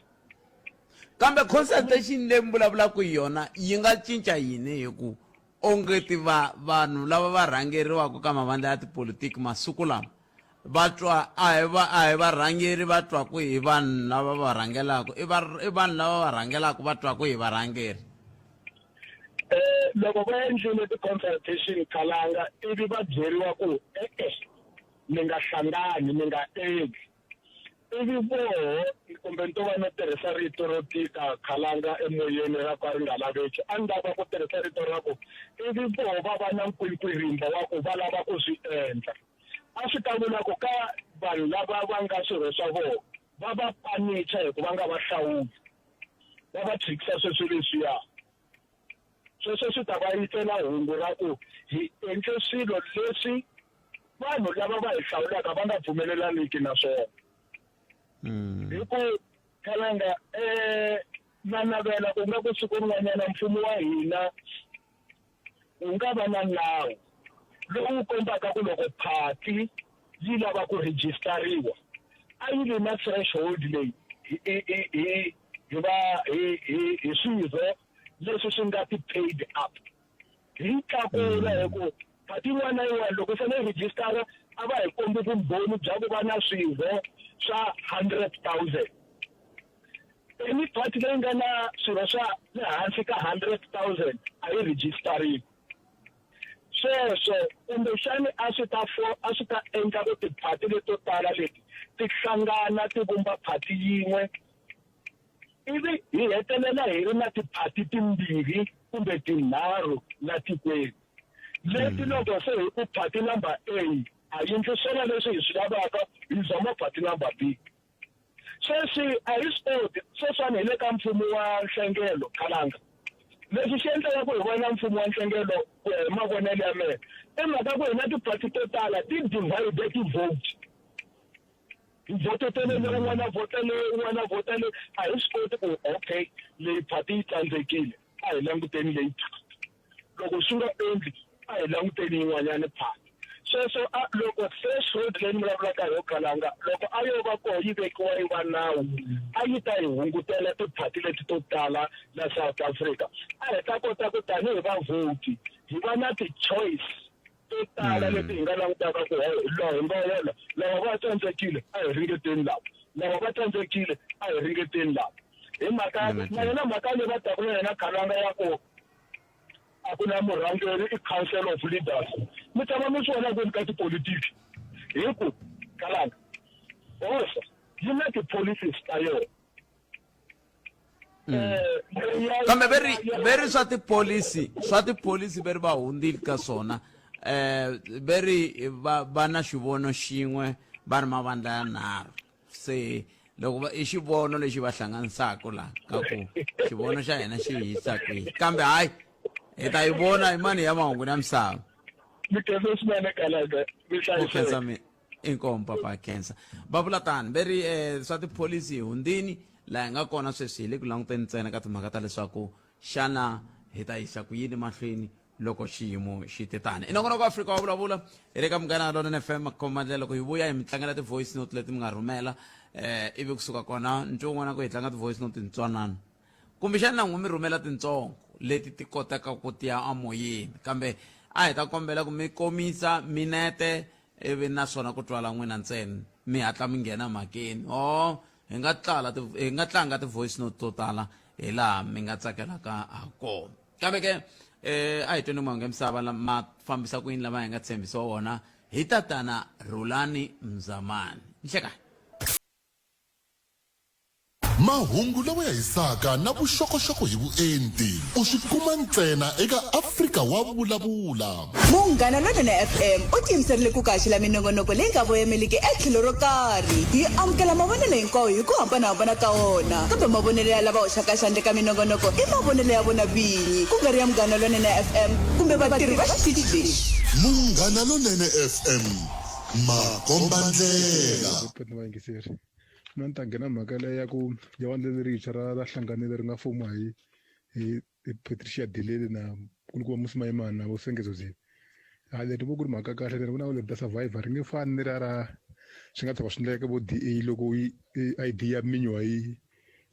kambe consultation leyi mi vulavulaka hi yona yi nga cinca yini hi ku Ongeti va vanhu lava va rhangeriwaka ka mavandla ya tipolitiki masiku lama va twa a hi va a hi varhangeri va twaku hi vanhu lava va rhangelaka i va i vanhu lava va rhangelaka va twaku hi varhangeri. Eh, loko va endlile ti-consultation khalanga ivi va byeriwa ku e-e mi nga hlangani mi nga endli ivi voho kumbe ni to va no tirhisa rito ro tika khalanga emoyeni ra ka ri nga laveki a ni lava ku tirhisa rito ra ku ivi voho va va na nkwikwirimba wa ku va lava ku swi endla a swi ta vula ku ka vanhu lava va nga swirho swa vona va va panicha hi ku va nga va hlawuli va va tshikisa sweswo leswiya Sweswo swi ta va yisela hungu ra ku hi endle swilo leswi vanhu lava va hi hlawulaka va nga pfumelelaniki na swona. Hmm. Hi ku khalanga um na navela ku nga ku siku rin'wanyana mfumo wa hina wu nga va na nawu lowu kombaka ku loko phati yi lava ku rhijisitariwa a yi vi na threshold leyi hi hi va hi hi hi swirho leswi swi nga ti-paid up hi tlakula hi ku phati yin'wana na yin'wana loko yi fanele yi rhijisitara a va hi kombi vumbhoni bya ku va na swirho swa 100,000 any party leyi nga na swirho swa le hansi ka 100,000 a yi rhijisitariwi sweswo kumbexani a swi ta fo a swi ta endla ku tiphati leto tala leti ti hlangana ti vumba phati yin'we ivi hi hetelela hi ri na tiphati timbirhi kumbe tinharhu la tikweni leti loko se hi ku phati number A a yi ndli swona leswi hi swi lavaka hi zama phati number B. Sweswi a hi swi koti, sweswiwani hi le ka mfumo wa nhlengelo, Khalanga. Lexi xi endlaka ku hi vona mfumo wa nhlengelo ku ya hi mavonelo ya mehe i mhaka ku hina tiphati to tala ti divide ti-vote. Hi vhotetele le un'wana a vhota le un'wana a vhota le a hi swi koti ku okay leyi phati yi tsandzekile a hi languteni leyi phati. Loko swi nga endli a hi languteni yin'wanyana phati. Sweswo a loko threshold leyi ni vulavulaka hi yo Khalanga loko a yo va koho yi vekiwa yi va nawu a yi ta hi hungutela tiphati leti to tala la South Africa. A hi ta kota ku tanihi vavhoti hi va na ti-choice to tala leti hi nga langutaka ku laha hi nga wona lava va tsandzekile a hi ringeteni lava lava va tsandzekile a hi ringeteni lava hi mhaka na yona mhaka leyi va taku na yona Khalanga ya ku a ku na murhangeri i council of leaders mi tshama mi swi vona kwini ka tipolitiki hi ku kalanga hosa yi na ti-policies ta yona Kambe veri veri swa tipholisi swa tipholisi veri va hundzile ka swona veri va va na xivono xin'we va ri mavandla ya nharhu se loko va i xivono lexi va hlanganisaka la ka ku xivono xa hina xi hi yisa kwihi kambe hayi hi ta yi vona hi mani ya mahungu ya misava mi khensa swinene kalaka mi hlayiseka mi inkomu papa khensa va vula tani ve ri um swa tipholisi hi hundzini laha hi nga kona sweswi hi le ku languteni ntsena ka timhaka ta leswaku xana hi ta yisa ku yini mahlweni loko xiyimo xi te tani i nongonoko afrika wa vulavula hi le ka munghana lonene fm makhomandlela loko hi vuya hi mi tlangela ti-voice note leti mi nga rhumela eh ivi kusuka kona ntwi wun'wana ku hi tlanga ti-voice note tintswanana kumbexana na n'wi mi rhumela tintsongo leti ti kotaka ku tiya amoyeni kambe a hi ta kombela ku mi komisa minete ivi naswona ku twala n'wina ntsena mi hatla mi nghena mhakeni o oh, hi nga tlala hi nga tlanga ti-voice note to tala hi laha mi nga tsakelaka ha kona kambe ke eh a hi tweni mahungu ya misava ma fambisa ku yini lama hi nga tshembisiwa wona hi tatana Rhulani Mzamani nhlekani Mahungu lawa ya hisaka na vuxokoxoko hi vuenti u swi kuma ntsena eka Afrika wa Vulavula. Munghana Lonene FM u tiyimiserile ku kaxela minongonoko leyi nga voyameliki etlhelo ro karhi. Hi amukela mavonelo hinkwawo hi ku hambanahambana ka wona, kambe mavonelo ya lava hoxaka xandla eka minongonoko i mavonelo ya vona vinyi, ku nga ri ya Munghana Lonene FM kumbe vatirhi va xitichi lexi. Munghana Lonene FM, makombandlela. Vayingiseri, Mina ni ta nghena mhaka leyi ya ku ya vandla lerintshwa ra ra hlanganile ri nga fomiwa hi hi hi Patricia de Lille na nkulukumba Mmusi Maimane na vo Sengezo Zini ha leri vo ku ri mhaka kahle leri vona leri ta survivor ri nge fani ni ra ra swi nga tshama swi endleka vo D_A loko yi I_D ya minyiwa yi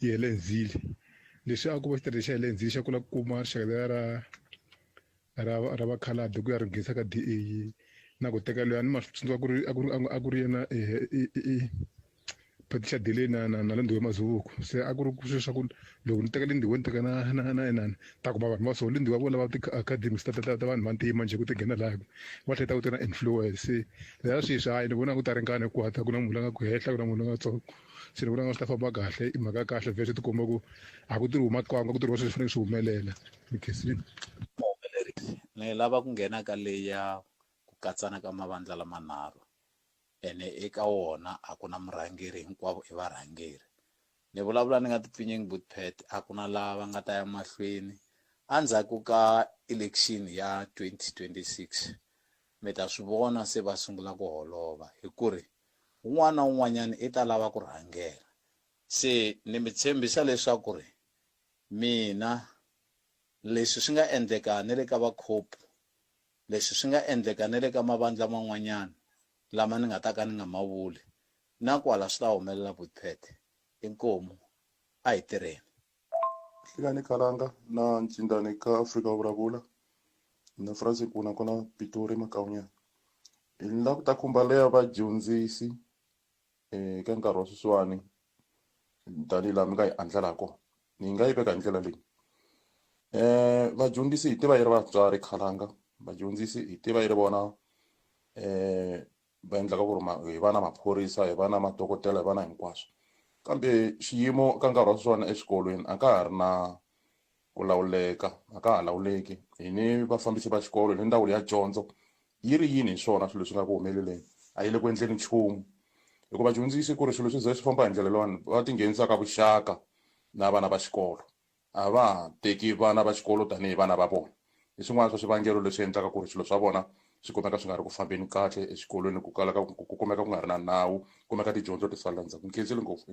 yi hele ndzili leswi a ku va xitirhi xa hele ndzili xa ku lava ku kuma rixaka leriya ra ra ra vakhalabye ku ya ri nghenisa ka D_A na ku teka loyi a ni ma swi tsundzuka ku ri a ku ri a ku ri yena Patricia Dele na na na Lindiwe Mazibuko se a ku ri swilo swa ku loko ni teka Lindiwe ni teka na na na inani ta kuma vanhu va so Lindiwe vo lava ti-academics ta ta ta vanhu vantima njhe ku ti nghena laha va tlhela ku ti na influence se leya sweswi hayi ni vona ku ta ringana ku hatla ku na munhu la nga ku hehla ku na munhu la nga tsongo se ni vona nga swi ta famba kahle i mhaka ya kahle vhele swi tikomba ku a ku tirhiwi makwanga ku tirhiwa swilo swi fanele swi humelela ni khensile. Ni lava ku nghena ka leya ku katsana ka mavandla lamanharhu ene eka wona a ku na murhangeri hinkwavo i varhangeri. Ni vulavula ni nga tipfinyingi Boet a ku na lava va nga ta ya mahlweni endzhaku ka election ya 2026 mi ta swi vona se va sungula ku holova hi ku ri un'wana na un'wanyana i ta lava ku rhangela se ni mi tshembisa leswaku ri mina leswi swi nga endleka ni le ka va COPE Leswi swi nga endleka ni le ka mavandla man'wanyana lama ni nga ta ka ni nga ma vuli. Na kwala swi ta humelela Boet. Inkomu. A hi tirheni. Hlekani Khalanga na Ncindani ka Afrika Vulavula na Francis Nkuna kona Pitori Makaunyana. Hi la ku ta khumba leya vadyondzisi eka nkarhi wa sweswiwani tanihi laha mi nga yi andlala kona ni nga yi veka hi ndlela leyi vadyondzisi hi tiva yi ri vatswari khalanga vadyondzisi hi tiva yi ri vona va endlaka ku ri hi va na maphorisa hi va na madokodela hi va na hinkwaswo kambe xiyimo ka nkarhi wa sweswiwani eswikolweni a ka ha ri na ku lawuleka a ka ha lawuleki hi ni vafambisi va xikolo hi ni ndzawulo ya dyondzo yi ri yini hi swona swilo leswi nga ku humeleleni a yi le ku endleni nchumu. Hikuva vadyondzisi ku ri swilo swi ze swi famba hi ndlela leyiwani va tinghenisa ka vuxaka na vana va xikolo a va ha teki vana va xikolo tanihi vana va vona hi swin'wana swa swivangelo leswi endlaka ku ri swilo swa vona swi kumeka swi nga ri ku fambeni kahle exikolweni ku kala ka ku kumeka ku nga ri na nawu kumeka tidyondzo ti salela ndzhaku nkhensile ngopfu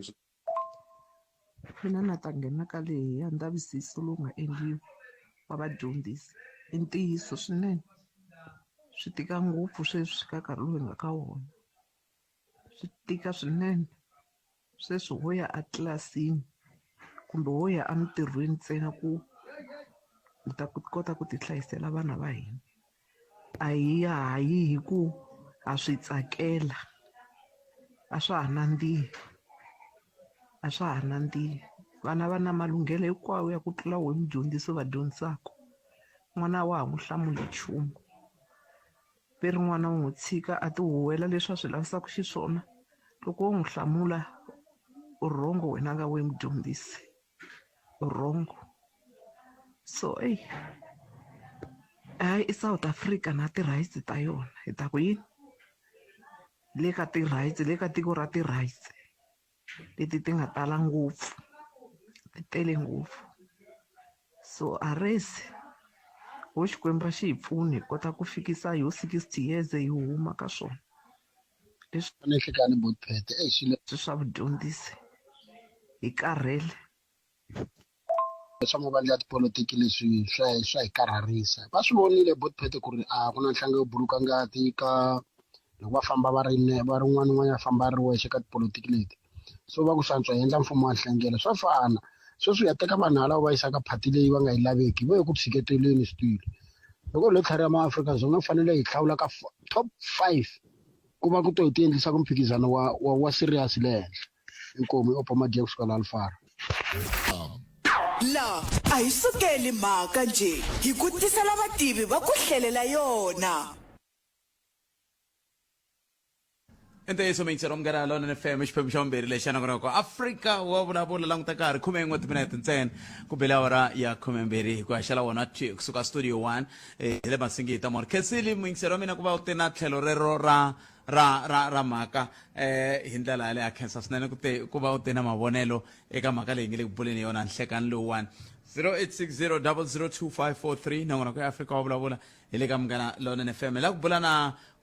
Mina na ta nghena ka leyi ya ndzavisiso lowu nga endliwa wa vadyondzisi i ntiyiso swinene swi tika ngopfu sweswi ka nkarhi lowu hi nga ka wona swi tika swinene sweswi ho ya a tlilasini kumbe ho ya emintirhweni ntsena ku hi ta kota ku ti hlayisela vana va hina a hi ya ha yi hi ku ha swi tsakela a swa ha nandzihi a swa ha nandzihi vana va na malunghelo hinkwawo ya ku tlula wehe mudyondzisi u va dyondzisaka n'wana a wa ha n'wi hlamuli nchumu ve ri n'wana u n'wi tshika a ti huwela leswi a swi lavisaka xiswona loko wo n'wi hlamula u wrong wena nga we mudyondzisi u wrong so eyi hayi i South Africa na ti-rights ta yona hi ta ku yini le ka ti-rights le ka tiko ra ti-rights leti ti nga tala ngopfu ti tele ngopfu so a resi ho Xikwembu a xi hi pfuni hi kota ku fikisa yo 60 years hi huma ka swona leswi Ni Botpete eyi swilo swa vudyondzisi hi karhele swa mavandla ya tipolotiki leswi swa swa hi karharisa va swi vonile Botpete ku ri a ku na nhlanga yo buluka ngati ka loko va famba va ri va ri un'wana un'wana a famba a ri wexe ka tipolotiki leti so va ku swantswa hi endla mfumo wa nhlengelo swa fana sweswi u ya teka vanhu halava va yisa ka phati leyi va nga yi laveki va ye ku tshiketeleni switulu loko hi lo tlhariha maAfrika-Dzonga ku fanele hi hlawula ka top 5 ku va ku to hi ti endlisa ku mphikizano wa wa, wa serious le henhla inkomu i opa madiya kusuka la alfara La a hi sukeli mhaka njhe hi ku tisela vativi va ku hlelela yona. I ntiyiso miyingiseri munghana lonene fm xiphemu xa vumbirhi lexi xa nongonoko afrika wa vulavula languta karhi khume yin'we timinete ntsena ku bele awara ya khumembirhi hi ku haxela wona twi kusuka studio 1 eh, hi le masingita mor khensili muyingiseri wa mina ku va u te na tlhelo rero ra ra ra ra mhaka eh hi ndlela yaleyo a khensa swinene ku te ku va u te na mavonelo eka mhaka leyi nge le ku buleni yona nhlekani lowuwani 0860 002543 nongonoko ya afrika wa vulavula hi le ka munghana lonene fm hi la ku bula na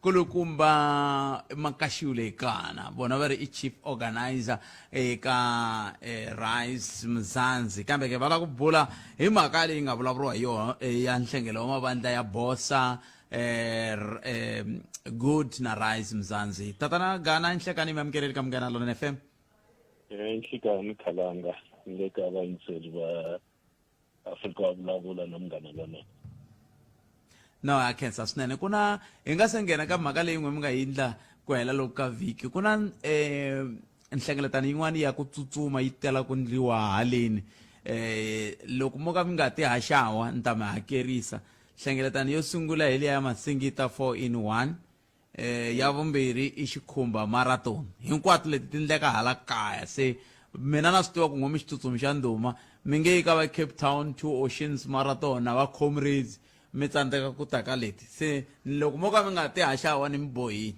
kulukumba makashiule kana vona va ri i chief organizer eka eh, rise mzanzi kambe ke va lava ku bula hi mhaka leyi nga vulavuriwa hi yona eh, ya nhlengelo wa mavandla ya bosa eh, eh, good na rise mzanzi tatana gana nhlekani mi amukeleli ka munghana lonene fm Nhlikani Khalanga ni le ka vayingiseri va Afrika wa vulavula na munghana lonene. No ha khensa swinene ku na hi nga se nghena ka mhaka leyi n'we mi nga yi ndla ku hela loko ka vhiki ku na eh nhlengeletano yin'wana ya ku tsutsuma yi tela ku ndliwa haleni eh loko mo ka mi nga ti haxawa ni ta mi hakerisa nhlengeletano yo sungula hi liya ya masingita 4 in 1 eh ya vumbirhi i xikhumba marathon hinkwato leti ti ndleka hala kaya se mina na swi tiva ku n'we mi xitsutsumi xa ndhuma mi nge yi ka va cape town two oceans marathon na va comrades mi tsandzeka ku ta ka leti se loko mo ka mi nga ti haxawa ni mi bohini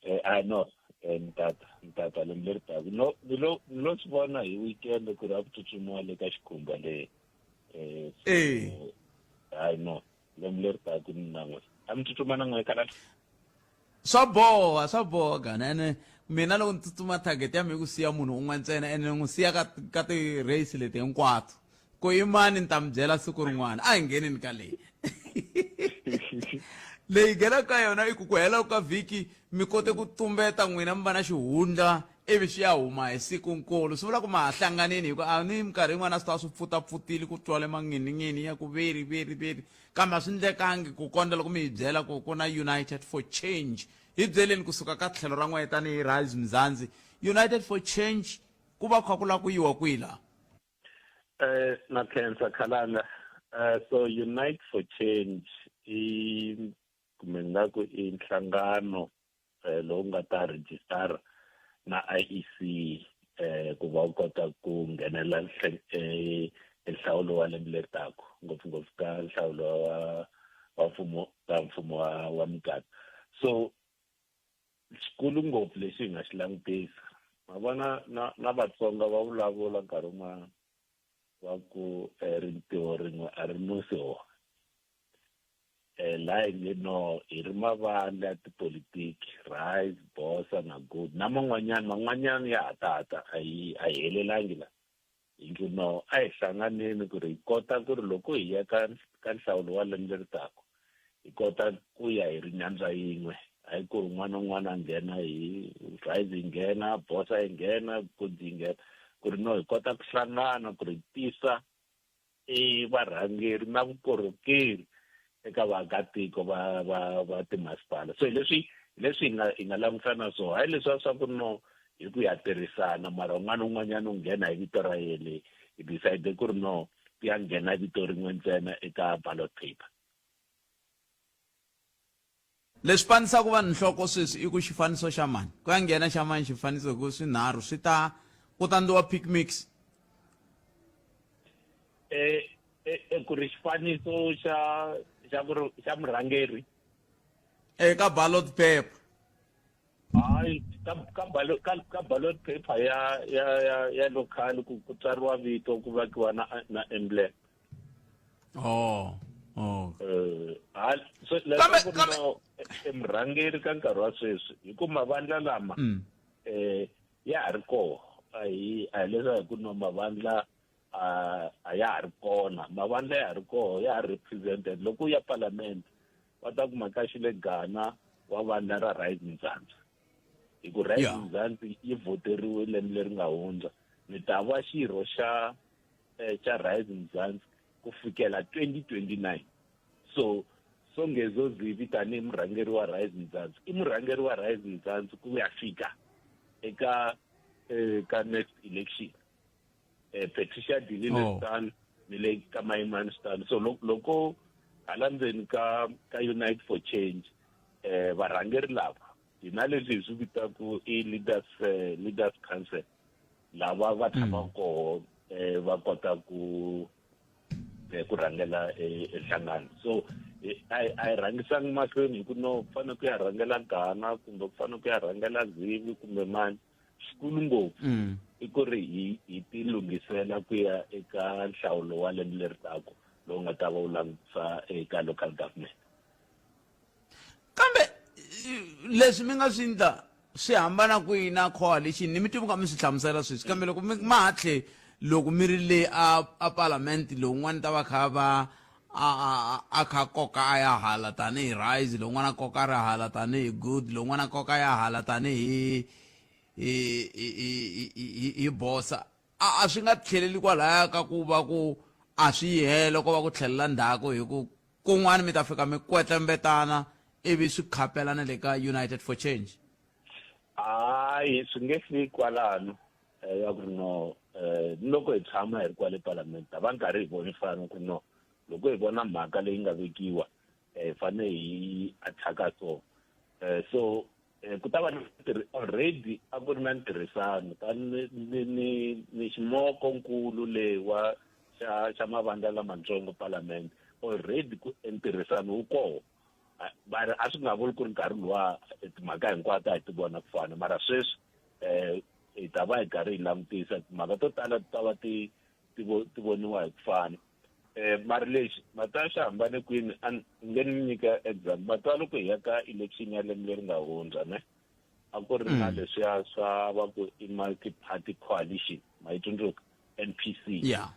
eh i know eh mtata mtata lembe leri taka no ni lo ni lo swi vona hi weekend ku ri a ku tsutsumiwa le ka xikhumba le eh so, eh i know lembe leri taka ni na n'we a mi tsutsuma na n'we kala swa boha swa boha gana ene mina loko ni tsutsuma target ya mina ku siya munhu un'we ntsena ene ni n'wi siya ka ka ti-race leti hinkwato ku i mani ni ta mi byela siku rin'wana a hi ngheneni ka leyi leyi nghenaka ka yona i ku ku hela ka vhiki mi kote ku tumbeta n'wina mi va na xihundla ivi swi ya huma hi sikunkulu swi vula ku ma ha hlanganini hikuva a ni minkarhi yin'wana a swi ta swi pfutapfutile ku twale manginingini ya ku veri veri veri kambe a swi ndlekangi ku kondza loko mi hi byela ku ku na united for change hi byeleni kusuka ka tlhelo ra n'wehe tanihi rise mzanzi united for change ku va kha ku lava ku yiwa kwihi laha Eh na khensa khalanga so unite for change i kumbe ni nga ku i nhlangano eh, lowu nga ta rejistara na IEC eh, ku va u kota ku nghenela eh, nhlawulo wa lembe leri taka ngopfungopfu ka nhlawulo wa wa mfumo ka mfumo wa wa muganga so Xikulu ngopfu lexi hi nga xi langutisa ma vona na na Vatsonga va vulavula nkarhi wun'wana va ku eh, rintiho rin'we a ri nusi hona eh, laha hi nge no hi ri mavandla ya tipolitiki rise bosa na good na man'wanyana man'wanyana ya ha tata a yi a yi helelangi la hi nge no a hi hlanganeni ku ri hi kota ku ri loko hi ya ka ka nhlawulo wa lembe leri taka hi kota ku ya hi ri nyandza yin'we hayi ku ri un'wana na un'wana a nghena hi rise yi nghena bosa yi nghena good yi nghena ku ri no hi kota ku hlangana ku ri tisa i varhangeri na vukorhokeri eka vaakatiko va va va timasipala so hi leswi hi leswi hi nga hi nga langutana na swona hayi leswiya swa ku no hi ku ya tirhisana mara un'wana na un'wanyana u nghena hi vito ra yena le hi decide ku ri no ku ya nghena vito rin'we ntsena eka ballot paper Leswi panisaka vanhu nhloko sweswi i ku xifaniso xa mani ku ya nghena xa mani xifaniso hi ku swinharhu swi ta ku ta ndliwa pick mix. E, e, e ku ri xifaniso xa xa ku ri xa murhangeri eka ballot paper. Hayi ka ka ballot ka, ka ballot paper ya ya ya ya local ku ku tsariwa vito ku vakiwa na na emblem. Oh, oh. Eh, ha so leswaku no e murhangeri ka nkarhi wa sweswi hi ku mavandla lama mm. eh ya ha ri kona a hi a hi leswaku ku no mavandla a ya ha ri kona mavandla ya ha ri kona ya ha represented loko u ya parliament va ta kuma ka xile Ghana wa vandla ra Rise Mzansi hi ku Rise Mzansi yi voteriwe lembe leri nga hundza ni ta va xirho xa eh, xa Rise Mzansi ku fikela 2029 so Songezo Zibi tanihi murhangeri wa Rise Mzansi i murhangeri wa Rise Mzansi ku ya fika eka eh, ka next election eh, Patricia de Lille oh. stan ni le ka Maimane stan so loko hala ndzeni ka ka Unite for Change eh varhangeri lava hi na leswi hi swi vitaka i leaders eh, leaders council lava va tshamaka mm. koho eh, va kota ku eh, ku rhangela eh, nhlangano so a hi rhangisangi mahlweni hi ku no ku fanele ku ya rhangela Ghana kumbe ku fanele ku ya rhangela Zivi kumbe mani xikulu ngopfu mm. i ku ri hi hi ti lunghisela ku ya eka nhlawulo wa lembe leri taka lowu nga ta va wu langutisa eka local government kambe leswi mi nga swi ndla swi hambana kwihi na coalition ni mi tivi nga mi swi hlamusela sweswi kambe loko mi ma ha tlhe loko mi ri le a a parliament lowun'wana ta va kha va a a a kha koka a ya hala tanihi rise lowun'wana a koka a ri hala tanihi good lowun'wana a koka a ya hala tanihi hi hi hi hi bosa a a swi nga tlheleli kwalaya ka ku va ku a swi yi helo ko va ku tlhelela ndzhaku hi ku kun'wana mi ta fika mi kwetlembetana ivi swi khapela na le ka United for Change hayi swi nge fiki kwalano eh, ya ku ri no eh, ni loko hi tshama hi ri kwale palamende a va nkarhi hi voni fana ku ri no loko hi vona mhaka leyi nga vekiwa eh, hi fanele hi attack-a so eh, so eh, ku ta va na already a ku ri na ntirhisano ta ni ni ni ni ximoko nkulu leyi wa xa xa mavandla lamatsongo palamende already ku ntirhisano wu koho mara a swi nga vuli ku ri nkarhi luwa eh, timhaka hinkwato a hi ti vona ku fana mara sweswi um hi ta va hi karhi hi langutisa timhaka to tala ti ta va ti ti ti voniwa hi ku fana eh mara lexi mata xa hambane kwini a nge ni nyika example mata loko hi ya ka election ya lembe leri nga hundza ne a ku ri na mm. leswiya swa va ku i multi party coalition ma yi tsundzuka NPC yeah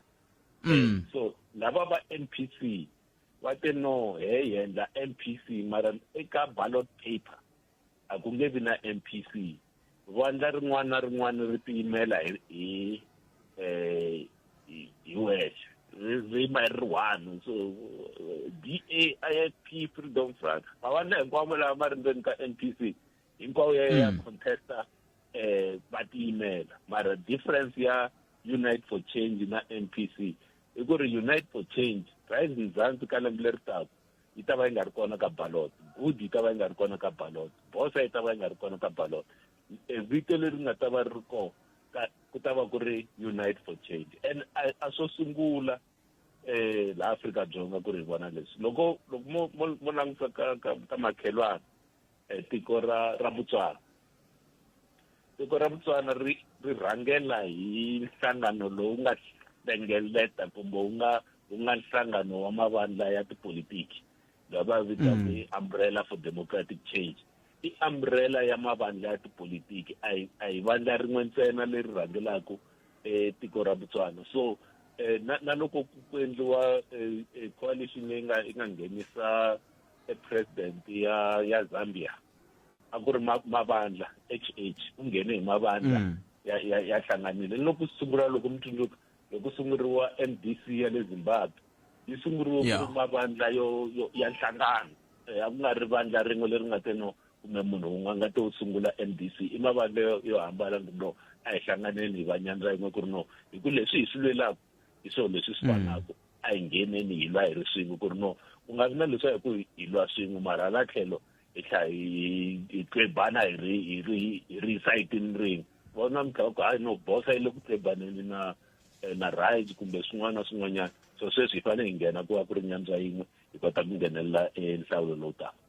eh, mm. so lava va NPC va te no he hi endla NPC mara eka ballot paper a ku nge vi na NPC vandla rin'wana na rin'wana ri tiyimela hi hi eh hi wexe ri yima hi ri one so DA IFP Freedom Front mavandla hinkwawo lama ma ri ndzeni ka NPC hinkwawo ya ya mm. contesta eh va tiyimela mara difference ya Unite for Change na NPC i ku ri Unite for Change Rise Mzansi ka lembe leri taka yi ta va yi nga ri kona ka ballot good yi ta va yi nga ri kona ka ballot bosa yi ta va yi nga ri kona ka ballot e vito leri nga ta va ri kona ku ta va ku ri unite for change and a swo sungula eh la Afrika Dzonga ku ri hi vona leswi loko loko mo mo langusa ka ka ka makhelwana eh, tiko ra ra Botswana Tiko ra Botswana ri ri rhangela hi nhlangano lowu nga hlengeleta kumbe wu nga wu nga nhlangano wa mavandla ya tipolitiki lawa va vitaka mm. i Umbrella for Democratic Change. I umbrella ya mavandla ya tipolitiki a hi a hi vandla rin'we ntsena leri rhangelaka eh, tiko ra Botswana. So eh, na, na loko ku endliwa eh, eh, coalition leyi nga yi nga nghenisa eh, president ya ya Zambia a ku ri mavandla HH u nghene hi mavandla mm. ya ya ya hlanganile ni loko sungula loko mi tsundzuka loko sunguriwa MDC ya le Zimbabwe yi sunguriwe ku ri mavandla yo ya nhlangano eh, a ku nga ri vandla rin'we leri nga te no kumbe munhu un'we a nga te u sungula MDC i mavandla yo, yo hambana ku no a hi hlanganeni hi va nyandza yin'we ku ri no hi ku leswi hi swi lwelaka hi swona leswi swi mm. fanaka a hi ngheneni hi lwa hi ri swin'we ku ri no ku nga vi na leswi hi ku hi lwa swin'we mara hala tlhelo hi tlha hi hi tlwebana hi ri hi ri hi ri sayitini rin'we vona namuntlha va ku hayi no bosa yi le ku tlwebaneni na eh, na rights kumbe swin'wana na swin'wanyana so sweswi hi fanele hi nghena ku va ku ri nyandza yin'we hi kota ku nghenelela enhlawulo lowu taka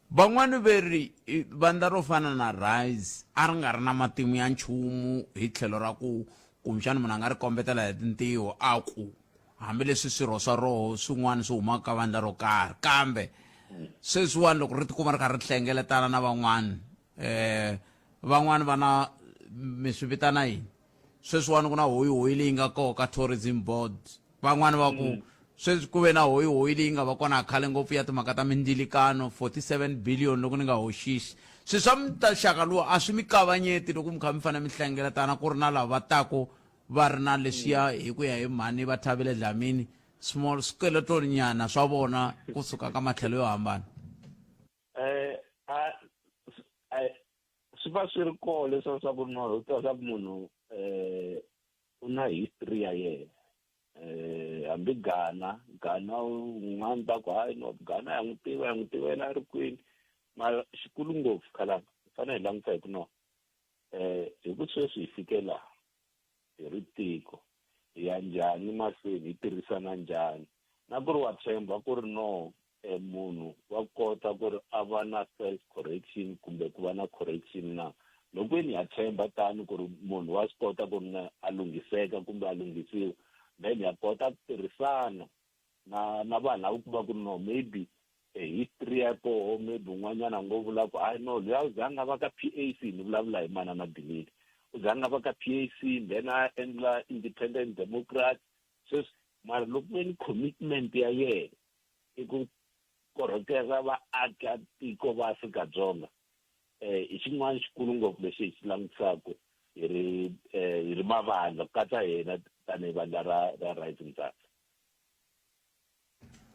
van'wani ve ri vandla ro fana na rise a ri nga ri na matimu ya nchumu hi tlhelo ra ku kumbexana munhu a nga ri kombetela hi tintiho a ku hambileswi swirho swa roho swin'wana swi humaka ka vandla ro karhi kambe sweswiwani loko ri tikuma ri karhi ri hlengeletana na van'wana um van'wani va na mi swi vitana yini sweswiwani ku na hoyihoyi leyi nga koho ka tourism board van'wani va ku mm. sweswi ku ve na hoyihoyi leyi nga va kona khale ngopfu ya timhaka ta mindzilikano 47 billion loko ni nga hoxisi swi swa mutaxaka lowu a swi mi kavanyeti loko mi kha mi fanele mi hlengeletana ku ri na lava taku va ri na leswiya hi ku ya hi mhani va Thabile Dlamini small skeleton nyana swa vona kusuka ka matlhelo yo hambana eh a swi va swi ri kona leswaku swa ku no u tiva swa ku munhu eh u na history ya yena eh hambi Ghana Ghana un'wana ta ku hayi no Ghana ya n'wi tiva ya n'wi tiva yena a ri kwini mara xikulu ngopfu khalanga hi fanele hi langutisa hi ku no eh hi ku sweswi hi fike laha hi ri tiko hi ya njhani mahlweni hi tirhisana njhani na ku ri wa tshemba ku ri no eh, munhu wa kota ku ri a va na self correction kumbe ku va na correction na loko ni ya tshemba tani ku ri munhu wa swi kota ku ri na a lunghiseka kumbe a lunghisiwa then ya kota ku tirhisana na na vanhu lava kuma ku no maybe e history ya koho maybe un'wanyana a ngo vula ku hayi no luya u zanga va ka PAC ni vulavula hi manana Dilili u zanga va ka PAC then a endla independent democrat sweswi mara loko ve ni commitment ya yena i ku korhokela vaakatiko va Afrika-Dzonga eh i xin'wana xikulu ngopfu lexi hi xi langutisaka hi ri eh, hi ri mavandla ku katsa hina tanihi vandla ra ra Rising Mzansi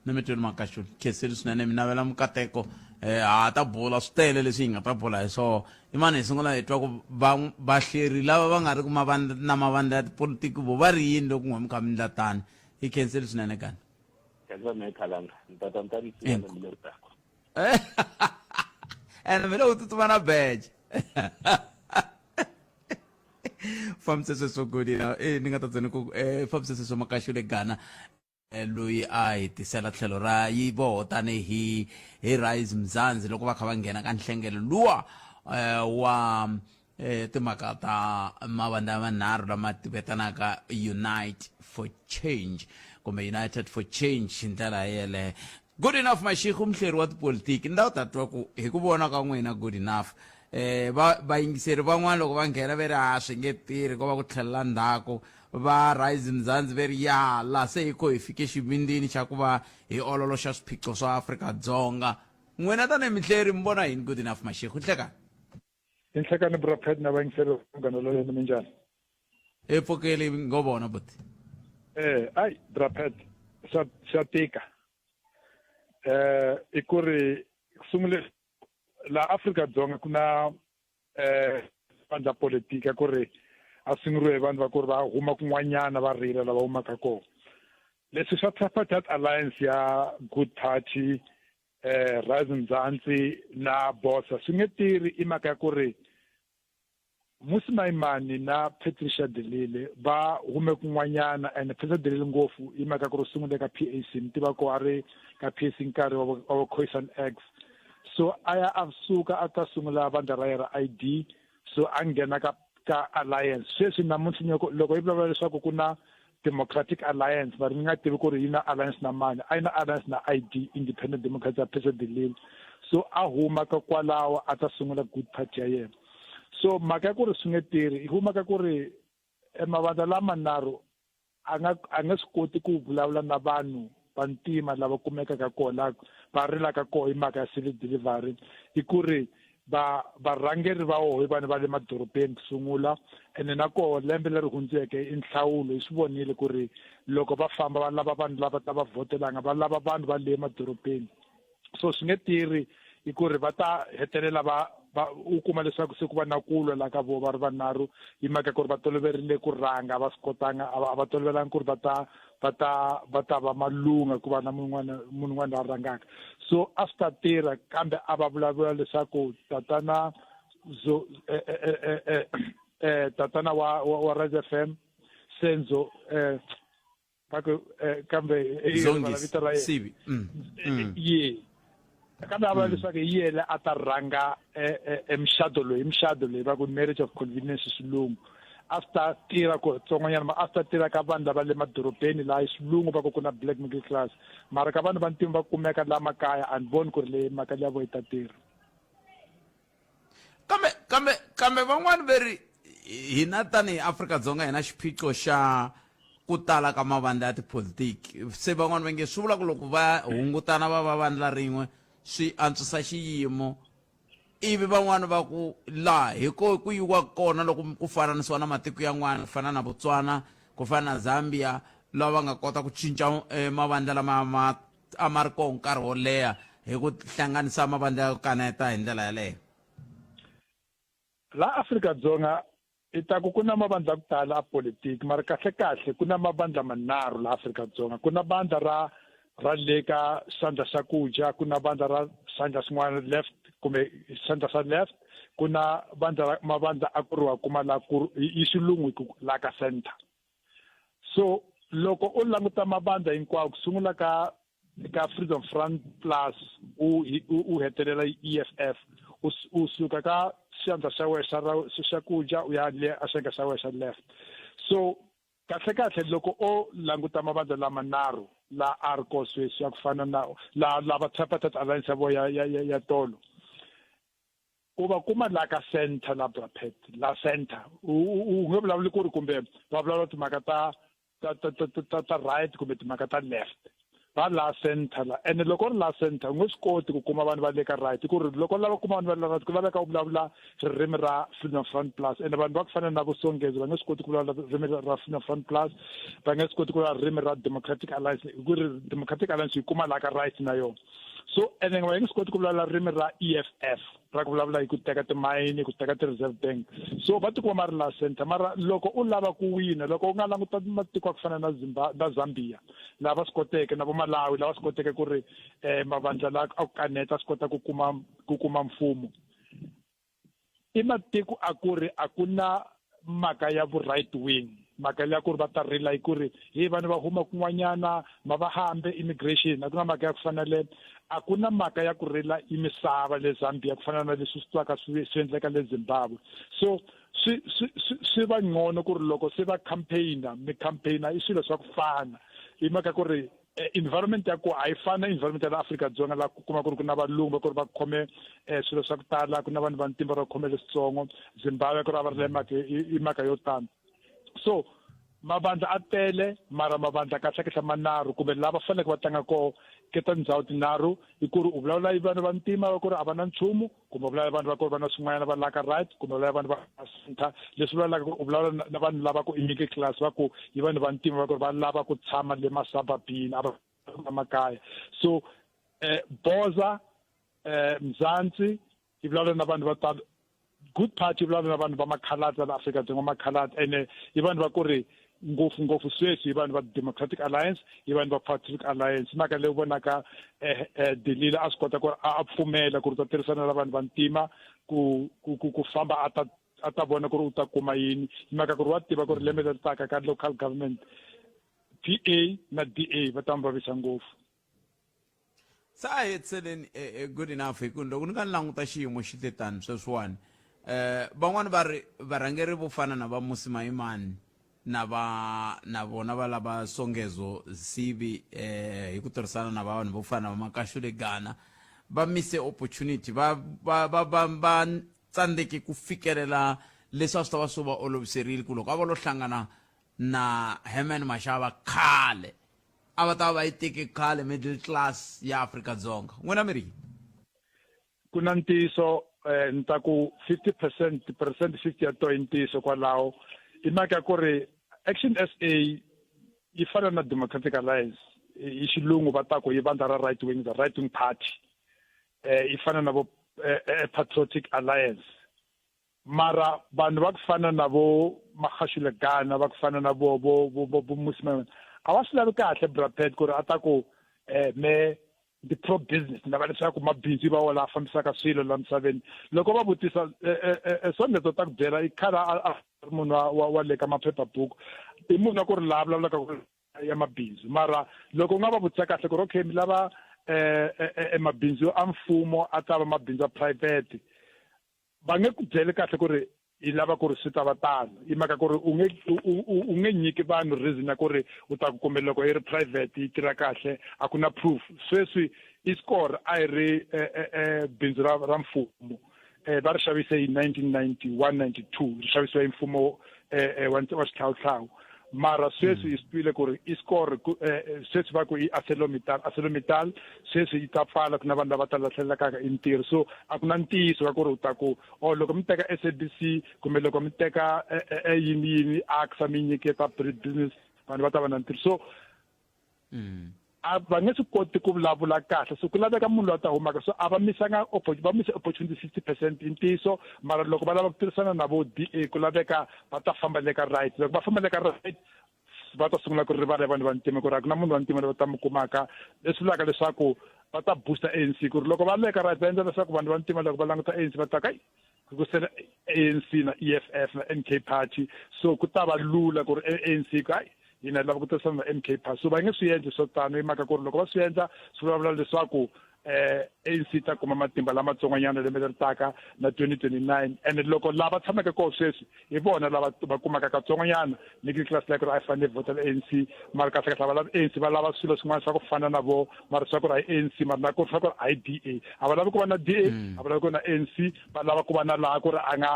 na mi tweli makaxuni khenseli swinene mi navela mikateko eh ha ta bula swi tele leswi hi nga ta bula hi swona i mani hi sungula hi twa ku vahleri lava va nga ri ku mavandla na mavandla ya tipolitiki vo va ri yini loko n'we mi kha mi ndla tani hi khenseli swinene kani khensa mehe khalanga ni tata ni ta mi siya lembe leri taka ene mi le ku tsutsuma na beje fambise sweswo godina e ni nga ta tsena ku eh, fambise sweswo makaxu le Ghana eh, loyi a hi tisela tlhelo ra yi voho tanihi hi Rise Mzansi loko va kha va nghena ka nhlengelo luwa eh, wa eh, timhaka ta mavandla manharhu lama tivitanaka Unite for Change kumbe United for Change hi ndlela yeleyo good enough mashikhu muhleri wa tipolitiki ni lava ta twa ku hi ku vona ka n'wina good enough eh va vayingiseri van'wana loko va nghena ve ri a swi nge tirhi ko va ku tlhelela ndzhaku va Rise Mzansi ve ri ya la se hi kho hi fike xivindini xa ku va hi ololoxa swiphiqo swa Afrika-Dzonga n'wina tanihi mihleri mi vona yini good enough mashikhu nhlekani I nhlekani bra Pat na vayingiseri va Munghana Lonene minjhani? Hi pfukile ngo vona buti. Eh, ai bra Pat swa swa tika. Eh, i ku ri sungule la Afrika Dzonga ku na eh vandla politika ku ri a sunguriwe hi vanhu va ku ri va huma kun'wanyana va rila lava humaka kona leswi swa tripartite alliance ya good party eh Rise Mzansi na Bosa swi nge tirhi i mhaka ya ku ri Musi Maimane na Patricia de Lille va hume kun'wanyana and Patricia de Lille ngopfu hi mhaka ku ri sungule ka PAC mi tiva ko a ri ka PAC nkarhi wa wa Khoisan X so a ya a suka a ta sungula vandla ra yena ra ID So a nghena ka ka alliance. Sweswi namuntlha nyoko loko yi vulavula leswaku ku na Democratic Alliance, mara ni nga tivi ku ri yi na alliance na mani, a yi na alliance na ID, Independent Democrats ya President De Lille. So a huma ka kwalaho a ta sungula Good Party ya yena. So mhaka ya ku ri swi nge tirhi yi huma ka ku ri e mavandla lamanharhu a nga a nge swi koti ku vulavula na vanhu vantima lava kumekaka kona va rilaka koho hi mhaka ya service delivery i ku ri va varhangeri va woho i vanhu va le madorobeni ku sungula ene na koho lembe leri hundzeke i nhlawulo hi swi vonile ku ri loko va famba va lava vanhu lava ta va vhotelanga va lava vanhu va le madorobeni so swi nge tirhi i ku ri va ta hetelela va va u kuma leswaku se ku va na ku lwa la ka vo va ri vanharhu hi mhaka ku ri va toloverile ku rhanga va swi kotanga a va tolovelanga ku ri va ta va ta va ta va malunga ku va na mun'wana munhu un'wana la rhangaka so a swi ta tirha kambe a va vulavula leswaku tatana zo eh, eh, eh, eh, eh, tatana wa wa, wa Rise FM Senzo eh, va ku eh, kambe eh, vito ra yena Sibi mm. mm. ye kambe a vula leswaku hi yena a ta rhanga emixado loyi emixado leyi va ku marriage of convenience xilungu a swi ta tirha ku tsongonyana ma a swi ta tirha ka vanhu lava le madorobeni laha xilungu va ku ku na black middle class mara ka vanhu va ntima va kumeka laha makaya a ni voni ku ri leyi mhaka leya vo yi ta tirha kambe kambe kambe van'wani ve ri hina tanihi Afrika-Dzonga hi na xiphiqo xa ku tala ka mavandla ya tipolitiki se van'wani va nge swi vula ku loko va hungutana va va vandla rin'we swi antswisa xiyimo ivi van'wani va ku laha hi ko ku yiwa kona loko ku fananisiwa na matiko yan'wana ku fana na Botswana ku fana na Zambia lava va nga kota ku cinca eh, mavandla lama ma a ma ri kona nkarhi wo leha hi ku hlanganisa mavandla ya ku kaneta hi ndlela yaleyo La Afrika-Dzonga i ta ku ku na mavandla ku tala a politiki mara kahle kahle ku na mavandla manharhu la Afrika-Dzonga ku na vandla ra ra le ka xandla xa ku dya ku na vandla ra xandla xin'wana left kumbe xandla xa left ku na vandla ra mavandla a ku ri wa kuma la ku hi xilungu ku la ka center so loko u languta mavandla hinkwawo ku sungula ka ka Freedom Front Plus u u hetelela EFF u u suka ka xandla xa wena xa xa ku dya u ya le a xandla xa wena xa left so kahle kahle loko o languta mavandla lamanharhu la a ri ko sweswi ya ku fana na la lava tripartite alliance ya vo ya ya ya tolo u va kuma la ka center la brapet la center u nge vulavuli ku ri kumbe va vulavula timhaka ta ta ta ta ta ta right kumbe timhaka ta left va la center la ene loko ri la center u nge swi koti ku kuma vanhu va le ka right ku ri loko lava kuma vanhu va le right ku laveka u vulavula ririmi ra Freedom Front Plus ene vanhu va ku fana na vusongezi va nge swi koti ku vulavula ririmi ra Freedom Front Plus va nge swi koti ku vulavula ririmi ra Democratic Alliance hi ku ri Democratic Alliance yi kuma la ka right na yona so ene va nge swi koti ku vulavula ririmi ra EFF ra ku vulavula hi ku teka timayini ku teka ti-reserve bank so va tikuma ma ri la center mara loko u lava ku wina loko u nga languta matiko ya ku fana na na Zambia lava swi koteke na vo Malawi lava swi koteke ku ri um mavandla la a ku kaneta swi kota ku kuma ku kuma mfumo i matiko a ku ri a ku na mhaka ya vu right wing mhaka ya ku ri va ta rila hi ku ri hi vanhu va huma kun'wanyana ma va hambe immigration a ku na mhaka ya ku fana le a ku na mhaka ya ku rila i misava le Zambia ku fana na leswi swi twaka swi swi endleka le Zimbabwe so swi swi swi va ngcono ku ri loko se va campaigner mi campaigner i swilo swa ku fana hi mhaka ku ri Eh, environment ya kona a yi fani na environment ya la Afrika-Dzonga laha ku kuma ku ri ku na valungu va ku ri va khome eh, swilo swa ku tala ku na vanhu va ntima va khome leswitsongo Zimbabwe ku ri a va ri le mhaka i mhaka yo tano so mavandla a tele mara mavandla kahle kahle manharhu kumbe lava faneleke va tlanga koho ke ta ndhawu tinharhu i ku ri u vulavula hi vanhu va ntima va ku ri a va na nchumu kumbe vulavula vanhu va ku ri va na swin'wanyana va laka right kumbe vulavula vanhu va center leswi vulavulaka ku u vulavula na vanhu lava ku i middle class va ku i vanhu va ntima va ku ri va lava ku tshama le masababini a va makaya so eh boza eh mzansi yi vulavula na vanhu va talo good party yi vulavula na vanhu va makhaladi va la Afrika-Dzonga makhaladi ene i vanhu va ku ri ngopfungopfu sweswi hi vanhu va Democratic Alliance hi vanhu va Patriotic Alliance mhaka leyi vonaka eh, eh, Delila a swi kota ku a pfumela ku ri ta tirhisana na vanhu va ntima ku ku ku, ku famba a ta a ta vona ku ri u ta kuma yini hi mhaka ku ri wa tiva ku ri lembe leri taka ka local government PA na DA va ta n'wi vavisa ngopfu se a hi hetiseleni eh, eh, good enough hi ku loko ni nga ni languta xiyimo xi te tani sweswiwani Eh van'wani va ri varhangeri vo fana na va Musi Maimane na va na vona va lava Songezo Zibi eh hi ku tirhisana na vanhu vo fana na va Makashule Gana va mise opportunity va va va va, va tsandzeke ku fikelela leswi a swi ta va swi va oloviserile ku loko a va lo hlangana na Herman Mashaba khale a va ta va va yi teke khale middle class ya Afrika-Dzonga n'wina mi ri yini? Ku na ntiyiso eh, ni ta ku 50 percent percent 50 ya to i ntiyiso kwalaho i mhaka ya ku ri Action SA yi fana na Democratic Alliance hi xilungu va ta ku i vandla ra right wing the right wing party eh yi fana na vo eh, eh, Patriotic Alliance mara vanhu va ku fana na vo Magashule Gana va ku fana na vo vo vo vo Mmusi Maimane a va swi lavi kahle Bra Pat ku ri a ta ku eh me ndi pro business ni lava leswaku mabindzu va wona a fambisaka swilo la misaveni loko va vutisa eh, eh, eh, eh Songezo ta ku byela i khale a ri munhu wa wa le ka maphephabuku i munhu wa ku ri laha vulavulaka ku ya mabindzu mara loko u nga va vutisa kahle ku ri okay mi lava eh, eh, mabindzu a mfumo a ta va mabindzu ya private va nge ku byeli kahle ku ri yi lava ku ri swi ta va tano hi mhaka ku ri u nge u nge nyiki vanhu reason ya ku ri u ta ku kumbe loko yi ri private yi tirha kahle a ku na proof sweswi iscore a yi ri eh, eh, eh, bindzu ra ra mfumo va ri xavise hi 1991 92 ri xavisiwa hi mfumo wa xihlawuhlawu mara sweswi hi swi twile ku ri iscore sweswi va ku i ArcelorMittal ArcelorMittal sweswi yi ta pfala ku na vanhu lava ta lahlelekaka i ntirho so a ku na ntiyiso wa ku ri u ta ku or loko mi teka SABC kumbe loko mi teka yini yini AXA mi nyiketa business vanhu va ta va na ntirho so a va nge swi koti ku vulavula kahle so ku laveka munhu loyi a ta humaka so a va misanga va mise opportunity 50 percent i ntiyiso mara loko va lava ku tirhisana na vo DA ku laveka va ta famba le ka right loko va famba le ka right va ta sungula ku rivala vanhu va ntima ku ri a ku na munhu wa ntima loyi va ta mi kumaka leswi vulaka leswaku va ta booster ANC ku ri loko va le ka right va endla leswaku vanhu va ntima loko va languta ANC va ta ka ku sele ANC na EFF na MK party so ku ta va lula ku ri ANC ku hayi hina hi lava ku tirhisana na MK party so va nge swi endli swo tano hi mhaka ku ri loko va swi endla swi vulavula leswaku eh ANC ta kuma matimba lamatsongonyana lembe leri taka na 2029 and loko lava tshameke kona sweswi hi vona lava va kumaka katsongonyana middle class like a yi fanele vhotela ANC mara kahle kahle va lavi ANC va lava swilo swin'wana swa ku fana na vo mara swa ku ri a yi ANC mara na ku swa ku ri a yi DA a va lavi ku va na DA a va lavi ku va na ANC va lava ku va na laha ku ri a nga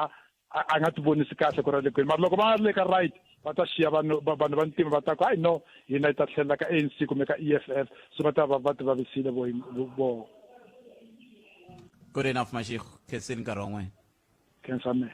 a nga ti vonisi kahle ku ri le kwini mara loko va ri le ka right va ta xiya vanhu vanhu va ntima va ta ku hayi no hina hi ta tlhelela ka ANC kumbe ka EFF so va ta va va ti vavisile vo vo Good enough Mashego khensini nkarhi wa n'wina khensa me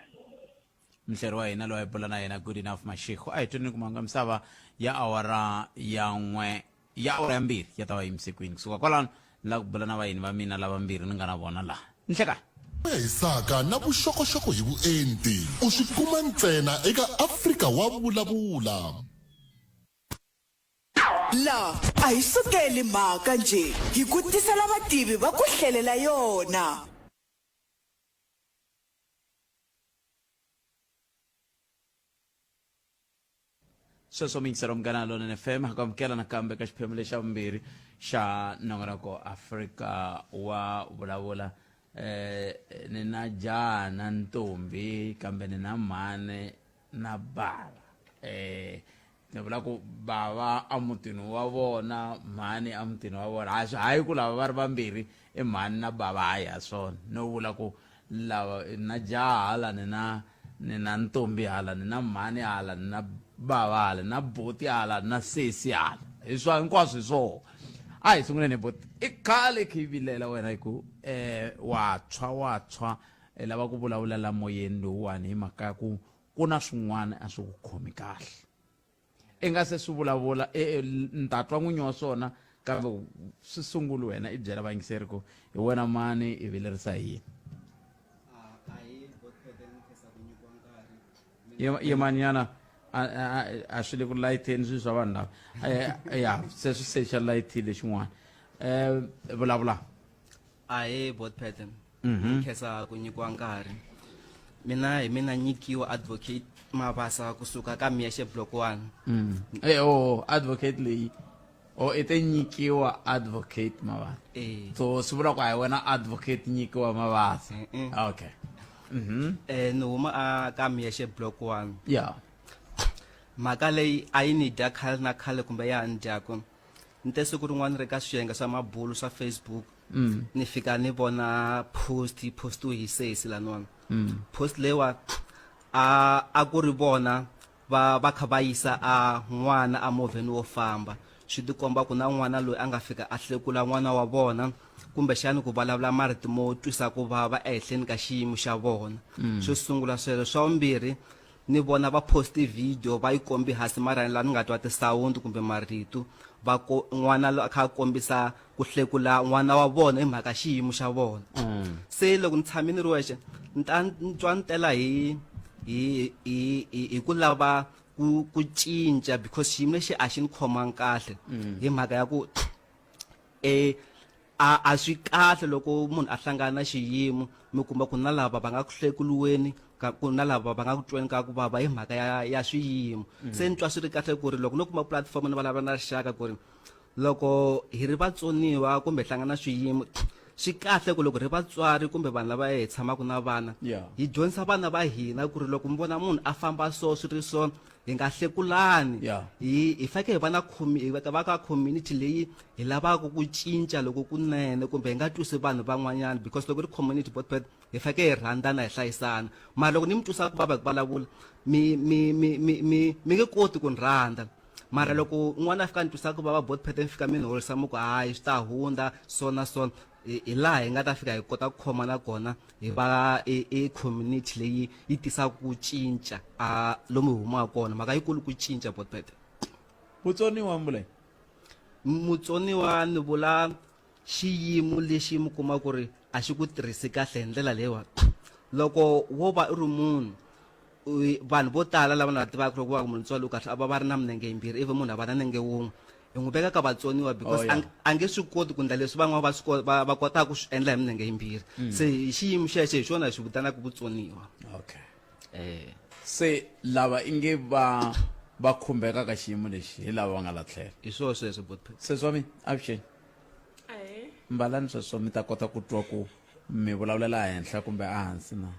mhleri wa hina loyi a bula na yena good enough mashego a hi tweni ku manga misava ya awara ya n'we ya awara ya mbirhi ya ta va yimise kwini kusuka kwalano ni lava ku bula na vayini va mina lavambirhi ni nga na vona laha nhlekani hisaka na vuxokoxoko hi vuenti u swi kuma ntsena eka Afrika wa Vulavula. La a hi sukeli mhaka njhe, hi ku tisela vativi va ku hlelela yona. Sweswo miyingiselo Munghana Lonene FM ha ku amukela nakambe ka xiphemu lexa vumbirhi xa nongonoko Afrika wa vulavula. Eh ni na jaha na ntombi kambe ni na mhani na bava. Eh ni vula ku bava emutini wa vona mhani emutini wa vona a swi hayi ku lava va ri vambirhi i mhani na bava hayi ha swona no vula ku lava na jaha hala ni na ni na ntombi hala ni na mhani hala ni na bava hala ni na boti hala ni na sesi hala hi swa hinkwaswo hi swoho a hi sunguleni hi boti i khale khe yi vilela wena hi ku um wa tshwa wa tshwa i lava ku vulavula la moyeni lowuwani hi mhaka ya ku ku na swin'wana a swi ku khomi kahle i nga se swi vulavula e, e, ni ta twa n'winyi wa swona kambe swi sunguli wena i byela vayingiseri ku hi wena mani i vilerisa hi yini yimanyana a swi le ku layitheni swilo swa vanhu lava eh, ya se swi secha layithile xin'wana um vulavula Ahee bot pattern. Mm -hmm. Khensa ku nyikiwa nkarhi. Mina hi mina nyikiwa advocate Mabasa kusuka ka Miyeshe block 1. Mm. Eh oh advocate leyi. Oh i te nyikiwa advocate Mabasa. Eh. So swi vula ku a hi wena advocate nyikiwa Mabasa. Mm -mm. Okay. Ni huma a ka Miyexe block 1. Ya. Mhaka leyi a yi ni dya khale na khale kumbe ya ha ni dyaku. Ni te siku rin'wana ri ka swiyenge swa mabulu swa Facebook. Ni fika ni vona post yi postiwe hi sesi laniwani. Post leyiwa a a ku ri vona va va kha va yisa a n'wana a movheni wo famba swi tikomba ku na n'wana loyi a nga fika a hlekula n'wana wa vona kumbexani ku vulavula marito mo twisa ku vava ehenhleni ka xiyimo xa vona. Xo sungula sweswo. Swa vumbirhi ni vona va post video va yi kombi hansi mara la ni nga twa tisawundi kumbe marito va ko n'wana loyi a kha a kombisa ku hlekula n'wana wa vona hi mhaka xiyimo xa vona. Se loko ni tshame ni ri wexe ni ta ni twa ni tela hi hi hi hi ku lava ku ku cinca because xiyimo lexi a xi ni khomangi kahle hi mhaka ya ku e a a swi kahle loko munhu a hlangana na xiyimo mi kuma ku na lava va nga ku hlekuriweni ka ku na lava va nga ku tweni ka ku vava hi mhaka ya ya swiyimo. Se ni twa swi ri kahle ku ri loko no kuma platform ni vulavula na rixaka ku ri loko hi ri vatsoniwa kumbe hi hlangana na swiyimo swi kahle ku loko ri vatswari kumbe vanhu lava hi tshamaka na vana hi dyondzisa vana va hina ku ri loko mi vona munhu a famba so swi ri so hi nga hlekulani. Hi hi fanekele hi va na hi va ka community leyi hi lavaka ku cinca loko kunene kumbe hi nga twisi vanhu van'wanyana because loko ri community bot hi fanekele hi rhandzana hi hlayisana mara loko ni mi twisa ku vava hi ku vulavula mi mi mi mi mi mi nge koti ku ni rhandza mara loko un'wana a fika a ni twisa ku vava bot phet mi fika mi ni horisa mi ku hayi swi ta hundza so na so hi laha hi nga ta fika hi kota ku khomana kona hi va i community leyi yi tisaka ku cinca a lomu hi humaka kona mhaka yikulu ku cinca bot phet. Mutsoniwa mi vula yini? Mutsoniwa ni vula xiyimo lexi mi kuma ku ri a xi ku tirhisi kahle hi ndlela leyiwani loko wo va u ri munhu vanhu vo tala lava ni va tivaka loko va ku munhu ntswalo u kahle a va va ri na minenge yimbirhi ivi munhu a va na nenge wun'we hi n'wi veka ka vatsoniwa because Oh, yeah. a nge swi koti ku endla leswi van'wana va swi va kotaka ku swi endla hi minenge yimbirhi. Se hi xiyimo xexo hi xona hi xi vitanaka vutsoniwa. Okay. Se lava inge va va khumbeka ka xiyimo lexi hi lava va nga la tlhelo. Hi swona sweswo bot. Sesi wa mina avuxeni. Ahee. Mbalani sweswo mi ta kota ku twa ku mi vulavulela ehenhla kumbe ehansi na.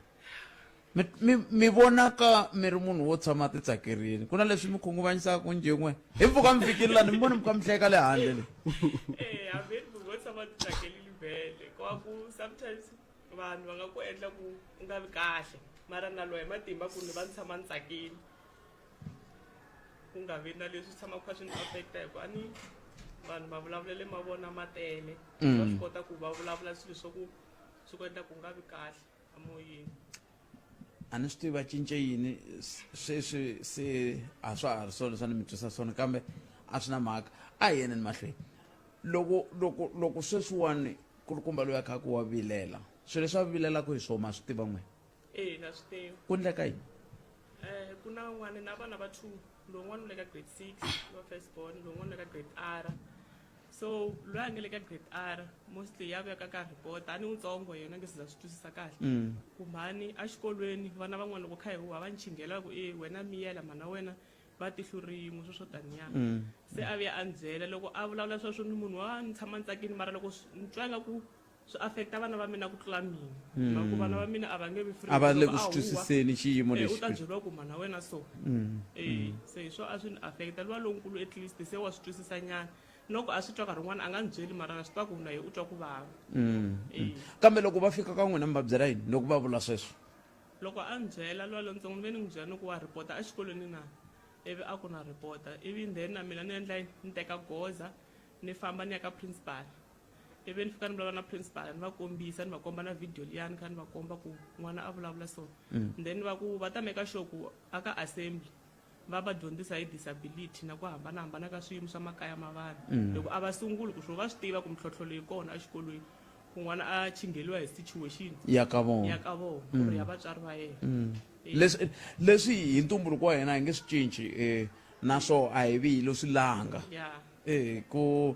Mi mi mi vonaka mi ri munhu wo tshama ti tsakerile. Ku na leswi mi khunguvanyisaka njhe n'we? Hi mpfhuka mi fikile lani mi vone mi kha mi hleka le handle le. Eh, hambi ni munhu wo tshama ti tsakelile vhele. Ko ku sometimes vanhu va nga ku endla ku u nga vi kahle mara na lwa hi matimba ku ni va ni tshama ni tsakile. Ku nga vi na leswi tshamaka kha swi ni affect-a hi ku a ni vanhu mavulavulelo ma vona ma tele. Va swi kota ku va vulavula swilo swa ku swi ku endla ku nga vi kahle emoyeni. A ni swi tivi va cince yini sweswi se a swa ha ri swona leswi a ni mi twisa swona kambe a swi na mhaka a hi yeneni mahlweni loko loko loko sweswiwani kulukumba loyi a kha ku wa vilela swilo leswi a vilelaka hi swona ma swi tiva n'wina? Eya na swi tiva. Ku endleka yini? Ku na n'wana na vana va 2 lowun'wana u le ka grade 6 wa first born lowun'wana u le ka grade R so loyi a nga le ka grade R mostly ya vuya ka ka report a ni wutsongo yena nge se za swi twisisa kahle ku mhani exikolweni vana van'wana loko kha hi huwa va ni chinghela ku e wena miyela mhana wena va tihlo rin'we swo swo taniya se a vuya a ni byela loko a vulavula sweswo ni munhu wa ni tshama ni tsakile mara loko ni twa ingaku swi affecta vana va mina ku tlula mina mm. ku vana va mina a va nge vi free a va le ku swi twisiseni xiyimo eh, lexi u ta byeriwa ku mhana wena so eh se hi swo a swi ni affecta luwa lonkulu at least se wa swi twisisa nyana loko a swi twa nkarhi wun'wana a nga ni byeli mara na swi twa ku na ye u twa ku vava eh. Kambe loko va fika ka n'wina mi va byela yini loko va vula sweswo? Loko a ni byela luwa lontsongo ni ve ni n'wi byela ni ku wa report-a exikolweni na ivi a ku na report-a ivi then na mina ni endla yini ni teka goza ni famba ni ya ka principal ivi ni fika ni vulavula na principal ni va kombisa ni va komba na video liya ni kha ni va komba ku n'wana a vulavula so then va ku va ta make sure ku a ka assembly va va dyondzisa hi disability na ku hambanahambana ka swiyimo swa makaya ma vanhu hi ku a va sunguli ku swo va swi tiva ku mintlhontlho leyi kona exikolweni ku n'wana a chingheliwa hi situation ya ka vona ya ka vona or ya vatswari va yena. Leswi leswi hi ntumbuluko wa hina hi nge swi cinci eh naswo a hi vi hi lo swi langa. Eh ku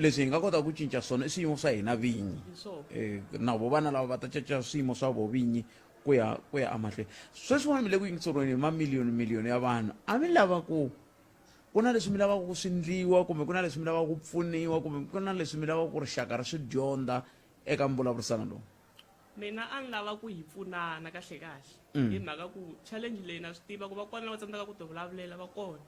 leswi hi nga kotaka ku cinca swona i swiyimo swa hina vinyi. Eh na vo vana lava va ta cinca swiyimo swa vo vinyi ku ya ku ya emahlweni. Sweswiwani mi le ku yingiseriweni hi mamiliyoni miliyoni ya vanhu a mi lava ku ku na leswi mi lavaka ku swi ndliwa kumbe ku na leswi mi lavaka ku pfuniwa kumbe ku na leswi mi lavaka ku rixaka ri swi dyondza eka mbulavurisano lowu? Mina a ni lava ku hi pfunana kahle kahle. Hi mhaka ku challenge leyi na swi tiva ku va kona lava tsandzekaka ku ti vulavulela va kona.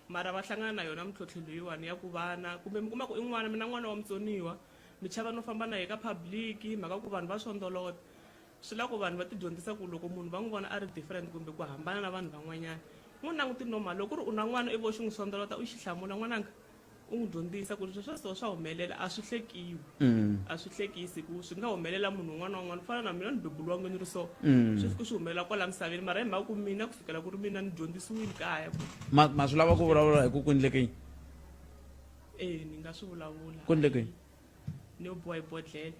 Mara va hlangana na yona mintlhontlho leyiwani ya ku vana kumbe mi kuma ku i n'wana mi na n'wana wa mutsoniwa mi chava no famba na ye ka public hi mhaka ku vanhu va swondolota. Swi lava ku vanhu va ti dyondzisa ku loko munhu va n'wi vona a ri different kumbe ku hambana na vanhu van'wanyana n'wi languti normal. Loko ku ri u na n'wana ivi u xi n'wi swondolota u xi hlamula n'wananga u n'wi dyondzisa ku ri sweswo so swa humelela a swi hlekiwi. A swi hlekisi ku swi nga humelela munhu un'wana na un'wana ku fana na mina ni beburiwangi ni ri so. Swi fike swi humelela kwala misaveni mara hi mhaka ku mina kusukela ku ri mina ni dyondzisiwile kaya ku. Ma ma swi lava ku vulavula hi ku ku endleke yini? E ni nga swi vulavula. Ku endleke yini? Ni yo biwa hi bodlhele.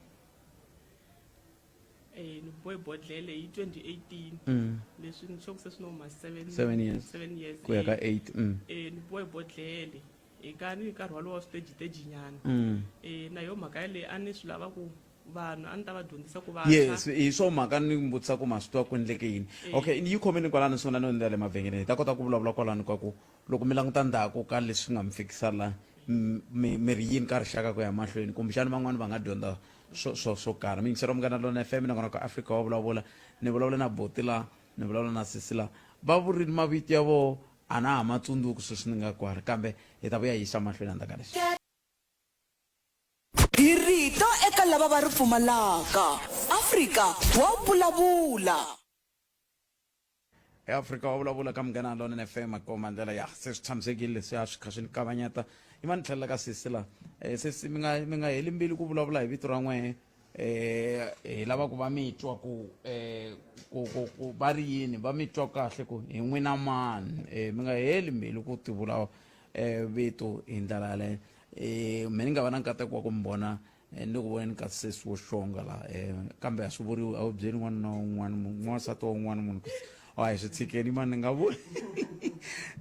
Eh, ni bohe bodlhele hi 2018 leswi ni sure ku se swi no huma 7 7 years. 7 years Ku ya ka eh. 8. Eh, ni bohe bodlhele hi ka ni nkarhi walowo wa switejiteji nyana. Eh, na yo mhaka yaleyi a ni swi lava ku vanhu a ni ta va dyondzisa ku vantshwa Yes, hi swo mhaka ni vutisa ku ma swi tiva ku endleke yini. Okay, yi khomeni kwalano ni sungula no endla le mavhengeleni. Hi ta kota ku vulavula kwalano ka ku loko mi languta ndzhaku ka leswi nga mi fikisa la mi mi ri yini ka rixaka ku ya mahlweni kumbexana van'wani va nga dyondza swo swo swo karhi. Mi yingisela Munghana Lonene FM nakona ka Afrika wa vulavula. Ni vulavula na buti la, ni vulavula na sesi la. Va vurile mavito ya voho a na ha ma tsundzuki sweswi ni nga kwala kambe hi ta vuya hi yisa mahlweni endzhaku ka leswi. Hi rito eka lava va ri pfumalaka. Afrika wa vulavula. eAfrika wa vulavula ka Munghana Lonene FM a komba ndlela ya se swi tshamisekile leswi a swi kha swi ni kavanyeta i va ni tlhelela ka sesi la sesi mi nga mi nga heli mbilu ku vulavula hi vito ra n'wehe hi lava ku va mi twa ku ku ku ku va ri yini va mi twa kahle ku hi n'wina mani mi nga heli mbilu ku ti vula vito hi ndlela yaleyo me ni nga va na nkateko wa ku mi vona Ni ku voneni ka sesi wo xonga la kambe a swi vuriwi a wu byeli n'wanuna wa un'wana munhu n'wansati wa un'wana munhu ku a hi swi tshikeni mani ni nga vuli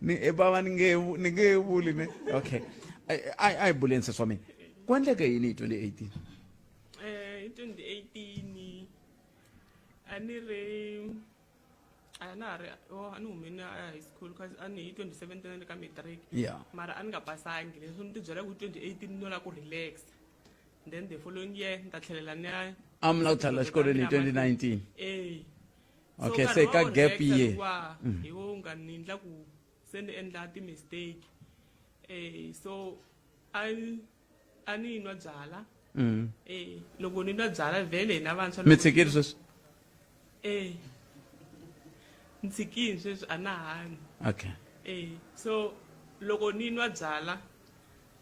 ni e bava ni nge ni nge vuli ne okay a a hi buleni sesi wa mina ku endleke yini hi 2018 Hi 2018 a ni ri a na ha ri oh, a ni humile a high school cause a ni hi 2017 a ni ka matric Yeah. mara a ni nga pasangi leswi ni tibyela ku 2018 no lava ku relax then the following year ni ta tlhelela ni ya A mi lava ku tlhelela xikolweni hi 2019? Eh. Okay, nkarhi se wa ka ku gap relaxa year. luwa, hi wo nga ni endla ku se ni endla ti-mistake so a a ni nwa byala loko ni nwa byala vhele hina vantshwa Mi tshikile sweswi? Eh. Ni tshikile sweswi a na ha nwi. Okay. Eh, so loko ni nwa byala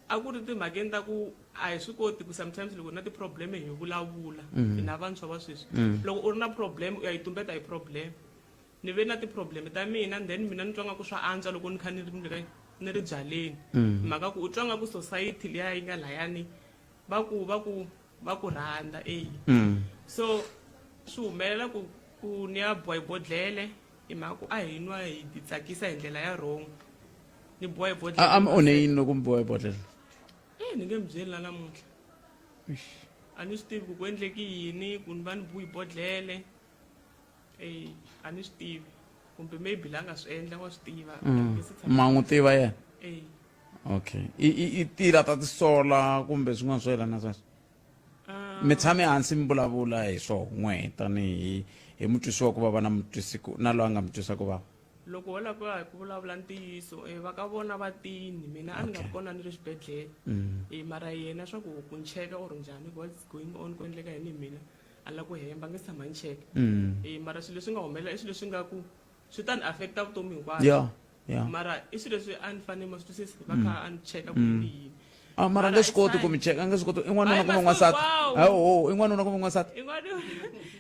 a ku ri timhakeni ta ku a hi swi koti ku sometimes loko na ti-problem hi vulavula hina vantshwa va sweswi. Loko u ri na problem u ya yi tumbeta hi problem. Ni ve na ti-problem ta mina then mina ni twa nga ku swa antswa loko ni kha ni ri ni ri byaleni. Mhaka ku u twa nga ku society liya yi nga layani va ku va ku va ku rhandza eya so swi humelela ku ku ni ya boha bodlele hi mhaka ku a hi nwa hi ti tsakisa hi ndlela ya wrong ni boha A bodlele a mi onhe yini loko mi boha bodlele? Eh ni nge mi byeli na namuntlha a ni swi tivi ku ku endleki yini ku ni va ni buhi bodlele eh a ni swi tivi kumbe maybe la nga swi endla wa swi tiva Nge se tshama- Ma n'wi tiva yena? Eh. Okay. I i i tila ta tisola kumbe swin'wana swo yelana na sweswo? Mi tshame hansi mi vulavula hi swoho n'we tanihi hi mutwisi wa ku vava na mutwisi ku na loyi a nga mi twisa ku vava. Loko ho lava ku ya hi ku vulavula ntiyiso va ka vona va tini mina a ni nga ri kona ni ri xibedhlele mara yena swa ku ku ni cheka or njhani what's going on ku endleka yini hi mina a ni la ku hemba a nge se tshama ni cheka mara swilo leswi nga humelela i swilo leswi nga ku swi ta ni affect-a vutomi hinkwabyo Yeah. Mara i swilo leswi a ni fanele ma swi twisisa va kha a ni cheka ku i yini. Ah, mara a nge swi koti ku mi cheka, a nge swi koti. I n'wanuna kumbe n'wansati? Hayi, oh, i n'wanuna kumbe n'wansati? I n'wanuna.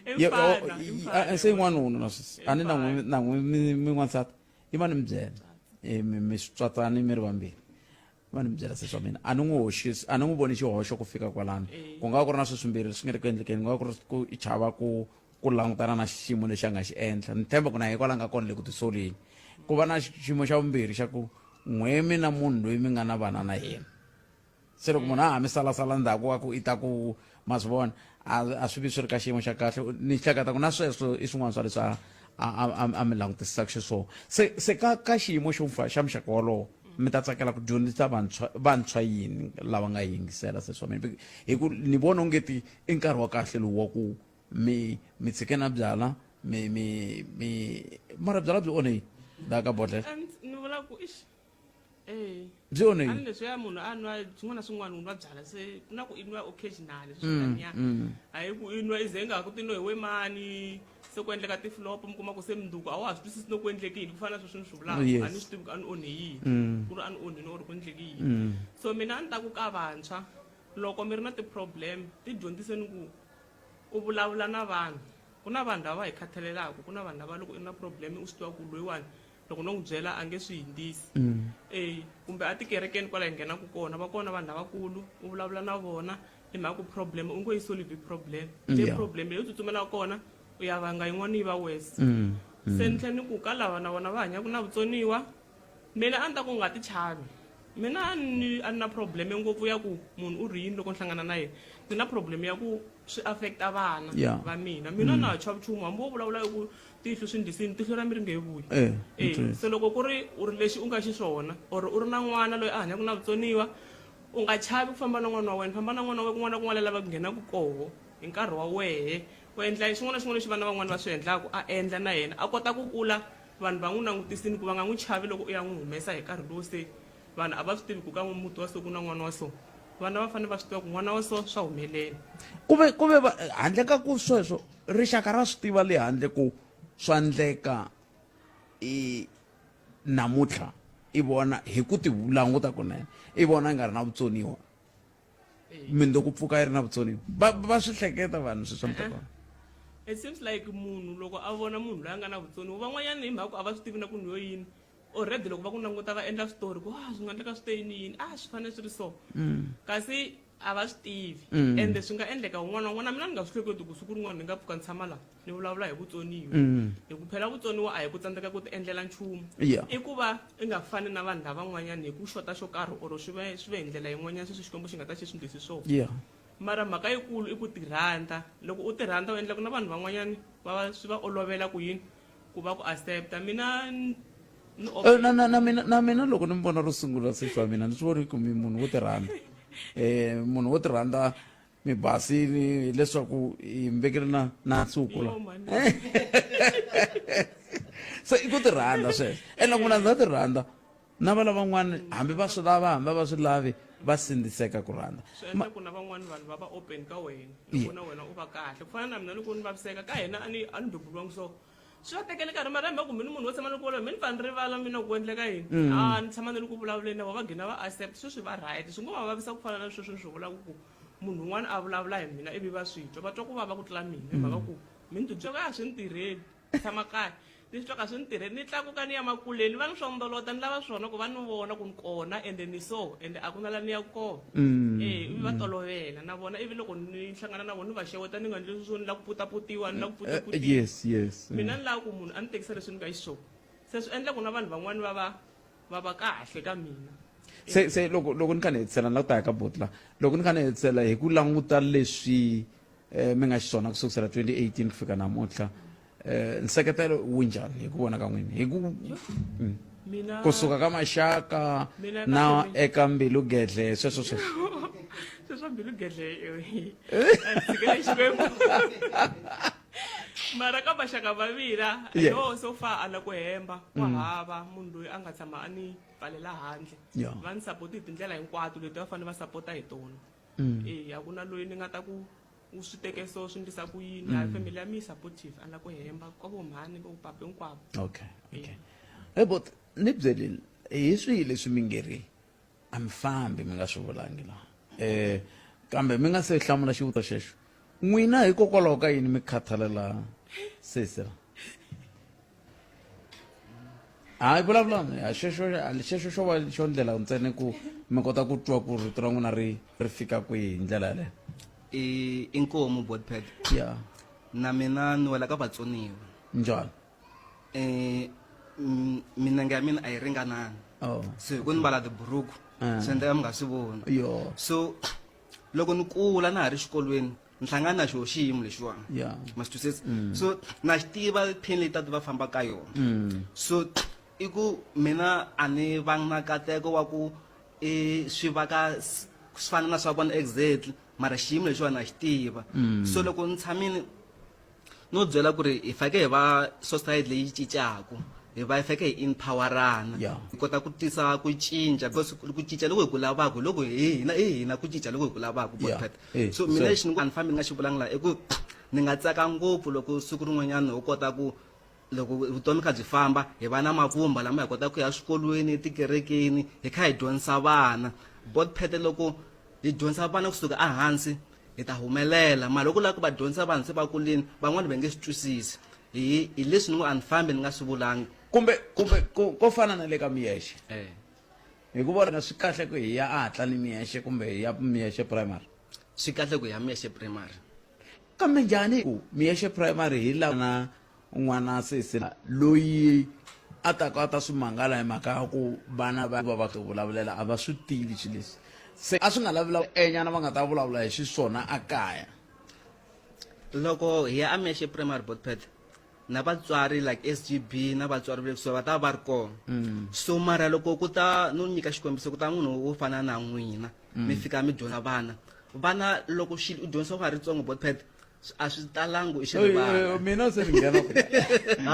I Ye- oh, mfana, i i- mfana. a- se i n'wanuna na sweswi. A ni na n'wi na n'wi mi mi n'wansati. I va ni mi byela. Eh, mi mi swi tswatsani mi ri vambirhi. Va ni mi byela se swa mina. A ni n'wi hoxisi, a ni n'wi voni xihoxo ku fika kwalano. Ku nga va ku ri na swilo swimbirhi leswi nga ri ku endlekeni, ku nga va ku ri ku i chava ku ku langutana na xiyimo lexi a nga xi endla. Ni tshemba ku na yena kwala a nga kona le ku tisoleni. Ku va na xiyimo xa vumbirhi xa ku n'we mi na munhu loyi mi nga na vana na yena. Se loko munhu a ha mi salasala ndzhaku wa ku i ta ku ma swi vona a a swi vi swi ri ka xiyimo xa kahle. Ni hleketa ku na sweswo i swin'wana swa leswi a a a a mi langutisisaka xiswona. Se se ka ka xiyimo xo xa muxaka wolowo mi ta tsakela ku dyondzisa vantshwa vantshwa yini lava nga yingisela se swa mina hi ku ni vona ongeti i nkarhi wa kahle lowu wa ku. mi mi tshike na byala mi mi mi mara byala byi onhe yini laha ka bodlela A ndzi- ni vula ku ix eh Byi onhe a yini? ni leswiya munhu a nwa swin'wana na swin'wana u nwa byala se ku na ku i nwa occasionally Mm, swinyana hayi ku i nwa i ze nga ha ku ti nwa hi we mani se ku endleka ti-flop mi kuma ku se mundzuku a wa ha swi twisisi no ku endleke yini ku fana na sweswi ni swi vulaka Yes. a ni swi tivi ku a ni onhe yini ku ri a ni onhini or ku endleke yini so mina a ni ta ku ka vantshwa loko mi ri na ti-problem ti dyondziseni ku u vulavula na vanhu ku na vanhu lava hi khathalelaka ku na vanhu lava loko i ri na problem u swi tiva ku loyiwani loko no n'wi byela a nge swi hindzisi e kumbe a tikerekeni kwala hi nghenaka kona va kona vanhu lavakulu u vulavula na vona hi mhaka ku problem u ngo yi solve problem le problem leyi u tsutsumelaka kona u ya vanga yin'wana yi va worse se ni tlhela ni ku ka lava na vona va hanyaka na vutsoniwa mina a ni ta ku nga ti chavi mina a ni a ni na problem ngopfu ya ku munhu u ri yini loko ni hlangana na yena ni na problem ya ku swi affecta vana va mina mina na ha chavi nchumu hambi wo vulavula hi ku tihlo swi ndlisini tihlo ra mi ri nge vuyi Eh, e ntiyiso. se loko ku ri u ri lexi u nga xiswona or u ri na n'wana loyi a hanyaka na vutsoniwa u nga chavi ku famba na n'wana wa wena famba na n'wana wa wena kun'wana na kun'wana la lavaka ku nghenaka koho hi nkarhi wa wehe u endla xin'wana na xin'wana lexi vana van'wana va swi endlaka a endla na yena a kota ku kula vanhu va n'wi langutisini ku va nga n'wi chavi loko u ya n'wi humesa hi nkarhi lowu se vanhu a va swi tivi ku ka muti wa so ku na n'wana wa so vana va fanele va swi tiva ku n'wana wa so swa humelela ku ve ku ve handle ka ku sweswo rixaka ra swi tiva le handle ku swa ndleka i namuntlha i vona hi ku ti languta kunene i vona i nga ri na vutsoniwa mindzuku pfuka yi ri na vutsoniwa va va swi hleketa vanhu swi swa muteka it seems like munhu loko a vona munhu loyi a nga na vutsoniwa van'wanyana hi mhaka ku a va swi tivi na ku ni yo yini already loko va ku languta va endla switori ku ah swi nga endleka swi te yini yini ah swi fanele swi ri so kasi a va swi tivi ende swi nga endleka un'wana na un'wana mina ni nga swi hleketi ku siku rin'wana ni nga pfuka ni tshama laha ni vulavula hi vutsoniwa hi ku phela vutsoniwa a hi ku tsandzeka ku ti endlela nchumu i ku va i nga fani na vanhu lavan'wanyana hi ku xota xo karhi or swi ve swi ve hi ndlela yin'wanyana sweswi xikwembu xi nga ta xi swi ndlisi swona mara mhaka yikulu i ku tirhandza loko u tirhandza u endla ku na vanhu van'wanyana va va swi va olovela ku yini ku va ku accepta mina ni Eh, na na na mina na mina loko ni mi vona ro sungula sesi wa mina ni swi voni ku mi munhu wo tirhandza eh munhu wo tirhandza mi basini leswaku hi mi vekele na na nsuku la se i ku ti rhandza sweswo ene loko munhu a za ti rhandza na va lavan'wana hambi va swi lava hambi va swi lavi va sindziseka ku rhandza swi endla ku na van'wana vanhu va va open ka wena loko na wena u va kahle ku fana na mina loko ni vaviseka ka hina a ni a ni beburiwangi so swi va tekele nkarhi mara hi mhaka ku mi ni munhu wo tshama ni ku vulavula mi ni pfa ni rivala mina ku endleka yini a ni tshama ni ri ku vulavuleni na vona va gina va accept sweswi va right swi ngo va vavisa ku fana na sweswi ni swi vulaka ku munhu un'wana a vulavula hi mina ivi va swi twa va twa ku vava ku tlula mina hi mhaka ku mi ni titwa ka swi ni tirheli tshama kaya ni swi twa ka swi ni tirheli ni tlakuka ni ya makuleni va ni swondolota ni lava swona ku va ni vona ku ni kona ende ni so ende a ku na la ni ya kona e ivi va tolovela na vona ivi loko ni hlangana na vona ni va xeweta ni nga ndli leswi swo ni lava ku putaputiwa ni lava ku putaputiwa yes yes mina ni lava ku munhu a ni tekisa leswi ni nga xiswona se swi endla ku na vanhu van'wani va va va va kahle ka mina se se loko loko ni kha ni hetisela ni la ku ta ya ka boti la loko ni kha ni hetisela hi ku languta leswi eh, mi nga xiswona ku sukusela 2018 ku fika namuntlha eh, nseketelo wu njhani hi ku vona ka n'wina hi ku mina kusuka ka maxaka Mina na ka mina. eka mbilu gedle sweswo sweswo sweswo mbilu gedle a tshikele xikwembu mara ka maxaka va mina yo so far a la ku hemba ku hava munhu loyi a nga tshama a ni pfalela handle va ni sapoti hi tindlela hinkwato leti va fanele va sapota hi tona e a ku na loyi ni nga ta ku u swi teke so swi ndlisa ku yini hayi family ya mi yi supportive a la ku hemba ka vo mhani vo papa hinkwavo okay okay hey but ni byeleni hi swihi leswi mi nge ri a mi fambi mi nga swi vulangi laha eh kambe mi nga se hlamula xivutiso xexo n'wina hikokwalaho ka yini mi khathalela sesi ra hayi vulavulani ha xexo xexo xo va xo ndlela ntsena ku mi kota ku twa ku rito ra n'wina ri ri fika kwihi hi ndlela yaleyo i inkomu bodpad ya na mina ni wela ka vatsoniwa njhani eh minenge ya mina a yi ringananga oh. so hi ku ni mbala tiburuku swi endleka mi nga swi voni yo so loko ni kula na ha ri xikolweni ni hlangana na xo xiyimo lexiwani yeah. ma swi twisisa so na xi tiva pain leyi tati va famba ka yona so i ku mina a ni vangi na nkateko wa ku i swi va ka swi fana na swa vona exactly mara xiyimo lexiwani na xi tiva so loko ni tshamile No byela ku ri hi fake hi va society leyi cincaku hi va hi fake hi empowerana hi kota ku tisa ku cinca because ku cinca loko hi ku lavaka loko hi hina i hina ku cinca loko hi ku lavaka Yeah. Eh, so mina so- lexi ni ku a ni fambi ni nga xi vulanga laha i ku ni nga tsaka ngopfu loko siku rin'wanyana ho kota ku loko vutomi kha byi famba hi va na mapfhumba lama hi kotaka ku ya swikolweni etikerekeni hi kha hi dyondzisa vana botpete loko hi dyondzisa vana kusuka ehansi hi ta humelela mara loko u lava ku va dyondzisa vanhu se va kulini van'wani va nge swi twisisi hi hi leswi ni ngo a ni fambi ni nga swi vulangi kumbe kumbe ko fana na le ka miyexe eh hikuva na swi kahle ku hi ya a hatla ni miyexe kumbe hi ya miyexe primary swi kahle ku hi ya miyexe primary kambe njhani ku miyexe primary hi la na n'wana sesi loyi a ta ka a ta swi mangala hi mhaka ya ku vana va va va vulavulela a va swi tivi swilo leswi se a swi nga lavi lava enyana va nga ta vulavula hi xiswona a kaya loko hi ya amexe primary botpet na vatswari like sgb na vatswari va le kusuhi va ta va ri kona so mara loko ku ta no nyika xikombiso ku ta munhu wo fana na n'wina mi fika mi dyondza vana vana loko xilo u dyondzisa wa ha ri tsongo botpet a swi talangi u xi rivala mina se ni nghena ku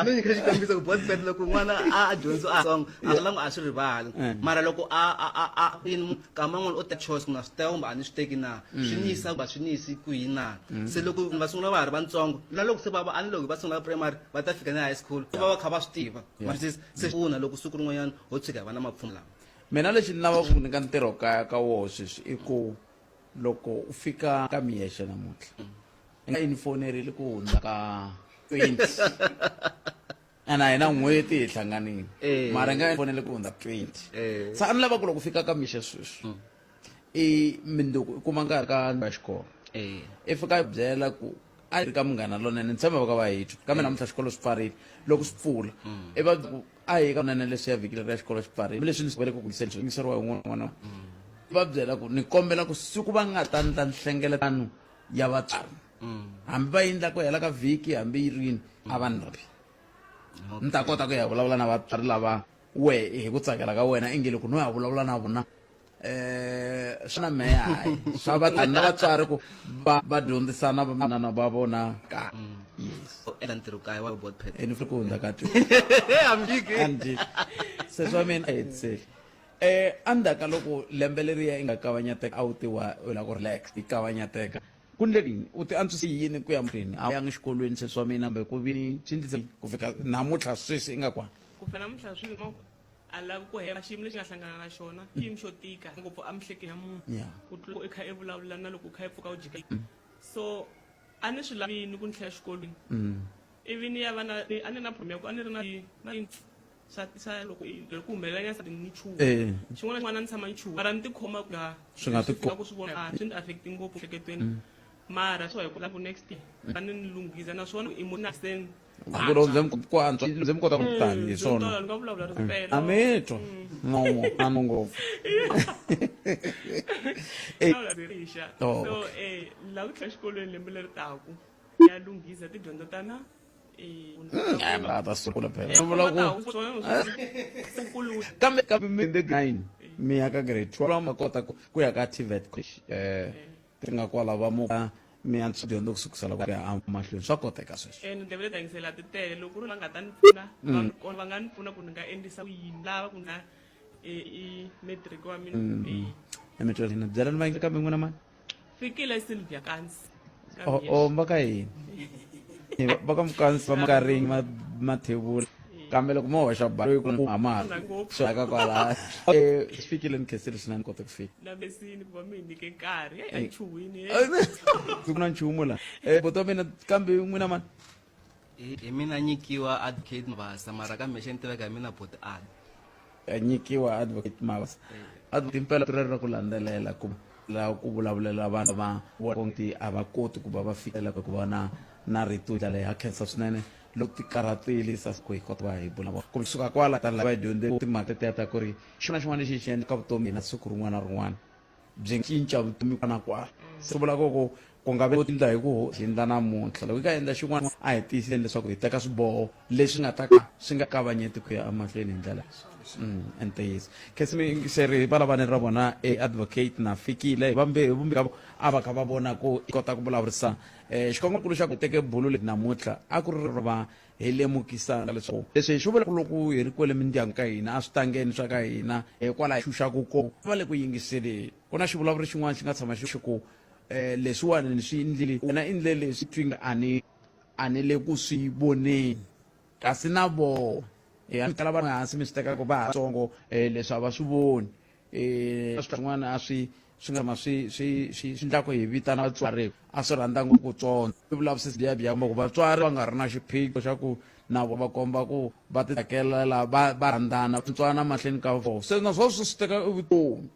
ni nyika xikombiso ku botpet loko n'wana a dyondza a tsongo a talangi a swi rivali mara loko a a a a yini nkama n'wana u ta choice ku na swi teka kumbe a ni swi teki na swi ni yisa kumbe a swi ni yisi kwihi na se loko va sungula va ha ri vatsongo na loko se va va a ni loko va sungula primary va ta fika na high school va va kha va swi tiva Ma swi twisisa? Se pfuna loko siku rin'wanyana ho tshuka hi va na mapfhumba lama mina lexi ni lavaka ku nyika ntirho kaya ka woho sweswi i ku loko u fika ka miyexe namuntlha i nga yi ni fonerile ku hundza ka 20 ene a hi na n'hweti hi hlanganile Eh. mara i nga yi fonele ku hundza 20 Eh. se a ni lava ku loko u fika ka mixe sweswi i minduku i kuma nkarhi ka ya xikolo Eh. i fika i byela ku a ri ka munghana lonene ni tshemba va ka va hi twa kambe namuntlha xikolo swi pfarile loko swi pfula i va ku a hi ka nene leswi ya vhiki leri ya xikolo xi pfarile leswi ni vele ku ku swi yingiseriwa hi un'wana n'wana va byela ku ni kombela ku siku va nga ta ndla nhlengeletano ya vatswari hambi va endla ku hela ka vhiki hambi yi rini a va ni rhabi ni ta kota ku ya vulavula na vatswari lava we hi ku tsakela ka wena inge loko no ya vulavula na vona eh swi na mehe hayi swa va na vatswari ku va va dyondzisana vanana va vona ka yes U endla ntirho kaya wa botpet ene ku hundza ka twi Hambi Andy se swa mina a hetiseli eh endzhaku ka loko lembe leriya i nga kavanyateka a wu tiwa u lava ku relax i kavanyateka ku ndle yini u ti antswise yini ku ya mahlweni a wu yangi xikolweni se swa mina kumbe ku vi swi ndlise ku fika namuntlha sweswi i nga kwani ku fika namuntlha swi a lavi ku hemba xiyimo lexi nga hlangana na xona i xiyimo xo tika ngopfu emihleketweni ya munhu ku tlula i kha i vulavula na loko u kha i pfuka u jika so a ni swi lavi ni ku ni tlhela xikolweni ivi ni ya va na a ni na problem ya ku a ni ri na na swa swa loko loko ku humelela nyana ni chuha Eh. xin'wana na xin'wana a ni tshama ni chuha mara ni tikhoma ku nga Swi nga ti fika ku swi vona swi ni affect ngopfu ehleketweni mara swo hi ku lava next year a ni ni lunghisa naswona i munhu na sen ku loko bye ku antswa bye mi kota ku tani hi swona ni nga vulavula ripela a mi twa nomo a no ngopfu Eh, vulavula rixa Oh, so okay. eh la ku tlhela xikolweni lembe leri taku ya lunghisa tidyondzo ta na hayi mara ta sungula phela Swi vula ku kambe kambe mi the nine mi ya ka grade 12 ma kota ku ku ya ka TVET college eh ti nga kwala va mu mi ya dyondza ku sukusela ku ya emahlweni swa koteka sweswo ene ndleve leti yingisela ti tele loko ku ri va nga ta ni pfuna va va nga ni pfuna ku ni nga endlisa ku yini lava ku na i matric wa mina e mi twela byelani va kambe n'wina mani fikile Sylvia Kansi o o va ka yini va ka mukansi va makaringi ma mathevula kambe loko mo hoxa ba loyi ku hamara swi ka kwala eh swi fikile ni khensile swinene kota ku fika na mesini ku va mi hi nyike nkarhi hey, a ni chuhwini ku na nchumu la eh buti wa mina kambe n'wina mani hi mina nyikiwa advocate mavasa mara ka mexe ni tiveka hi mina boti ad nyikiwa advocate mavasa advocate impela rero ra ku landzelela ku la ku vulavulela vanhu va vonti a va koti ku va va fikela ku va na na rito ndlela ya khensa swinene loko ti karhatile sa ku hi kota va hi bula vona kumbe suka kwala ta lava hi dyondze timhaka tetiya ta ku ri xin'wana na xin'wana lexi hi xi endlaka vutomi na siku rin'wana na rin'wana byi cinca vutomi kwana kwala se vula ku ku ku nga vi endla hi ku hi endla namuntlha loko hi ka endla xin'wana a hi tiyiseni leswaku hi teka swiboho leswi nga ta ka swi nga kavanyeti ku ya emahlweni hi ndlela. I ntiyiso khesi muyingiseri va lavane ra vona e advocate na fikile vambirhi vumbirhi ka a va kha va vona ku i kota ku vulavurisana um xikongomelo xa ku teke bulu leri namuntlha a ku ri ro va hi lemukisa leswaku leswi hi swi vulaka loko hi ri kwele mindyangu ka hina a switangeni swa ka hina hikwalaho xuxaku ko va le ku yingiseleni ku na xivulavuri xin'wana xi nga tshama xi ku um leswiwani ni swi endlile wena endle leswi twi nga a ni a ni le ku swi voneni kasi na vona ya kala va hansi mi swi tekaka va ha tsongo um leswi a va swi voni um swin'wana a swi swi nga ma swi swi swi swi endla ku hi vitana vatswari a swi rhandza ngopfu ku tsonga i vulavisisi bya bya ku vatswari va nga ri na xiphiqo xa ku na vona va komba ku va ti tsakela va va rhandzana ntswana mahlweni ka vona se naswona swi swi teka vutomi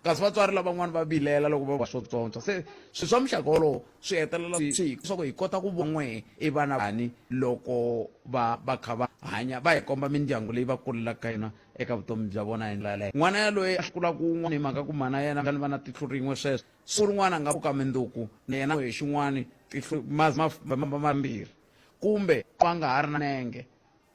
kasi vatswari lavan'wana va vilela loko va swo tsontswa se swilo swa muxaka wolowo swi hetelela swi leswaku hi kota ku von'we i vana vani loko va va kha va hanya va hi komba mindyangu leyi va kulelaka ka yona eka vutomi bya vona hi ndlela yaleyo n'wana yaloye a swi kula kun'wana hi mhaka ku mana yena ni va na tihlo rin'we sweswo siku rin'wana a nga pfuka mindzuku na yena hi xin'wani tihlo mambirhi kumbe va nga ha ri na nenge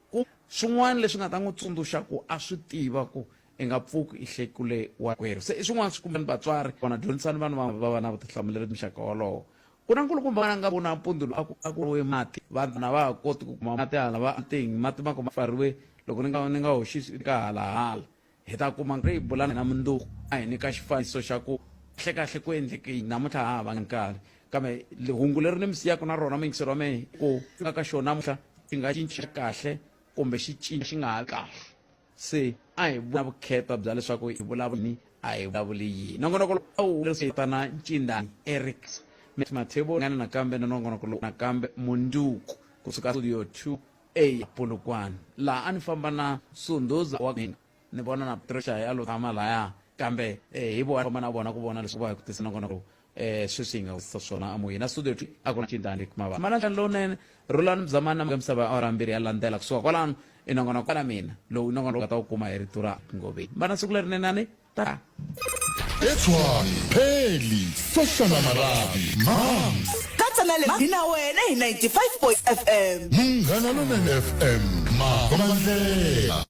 ku swin'wana leswi nga ta n'wi tsundzuxa ku a swi tiva ku i nga pfuki i hlekule wa kwerhu se i swin'wana swi kumbe vatswari vona dyondzisani vanhu va va va na vutihlamuleri muxaka wolowo ku na nkulukumba a nga vona mpundzu lowu a ku a ku we mati vanhu a va ha koti ku kuma mati hala va ting mati ma kuma pfariwe loko ni nga ni nga hoxisi ka halahala hi ta kuma nkarhi hi bula na mundzuku a hi nyika xifaniso xa ku kahlekahle ku endleke yini namuntlha ha ha va nkarhi kambe hungu leri ni mi siyaka na rona muyingiseri wa mehe ku nga ka xona namuntlha xi nga cinca kahle kumbe xi cinca xi nga ha kahle Se a hi na vukheta bya leswaku hi vulavula yini a hi vulavuli yini. Nongonoko lowu wu vitana Ncindani Eric Mathebo ngana nakambe na nongonoko lowu nakambe mundzuku kusuka studio 2A Polokwane laha a ni famba na Sunduza wa mina ni vona na Patricia ya lo tshama laya kambe hi vona famba na vona ku vona leswaku va hi ku tisa nongonoko lowu eh sweswi hi nga wisisa swona amoyeni a studio 2 a ku na Cindani Mava mana nhlani lowunene Rhulani Mzamani na misava ya awara mbirhi ya landzela kusuka kwalano i nongonoko na mina lowu i nongonoko nga ta wu kuma hi rito ra Ngoveni va na siku lerinene ani ta Etshwane, Pheli, Soshana Marabi, Mams. Katsa na le hi na wena hi 95 FM. Munghana Lonene FM, makomba ndlela.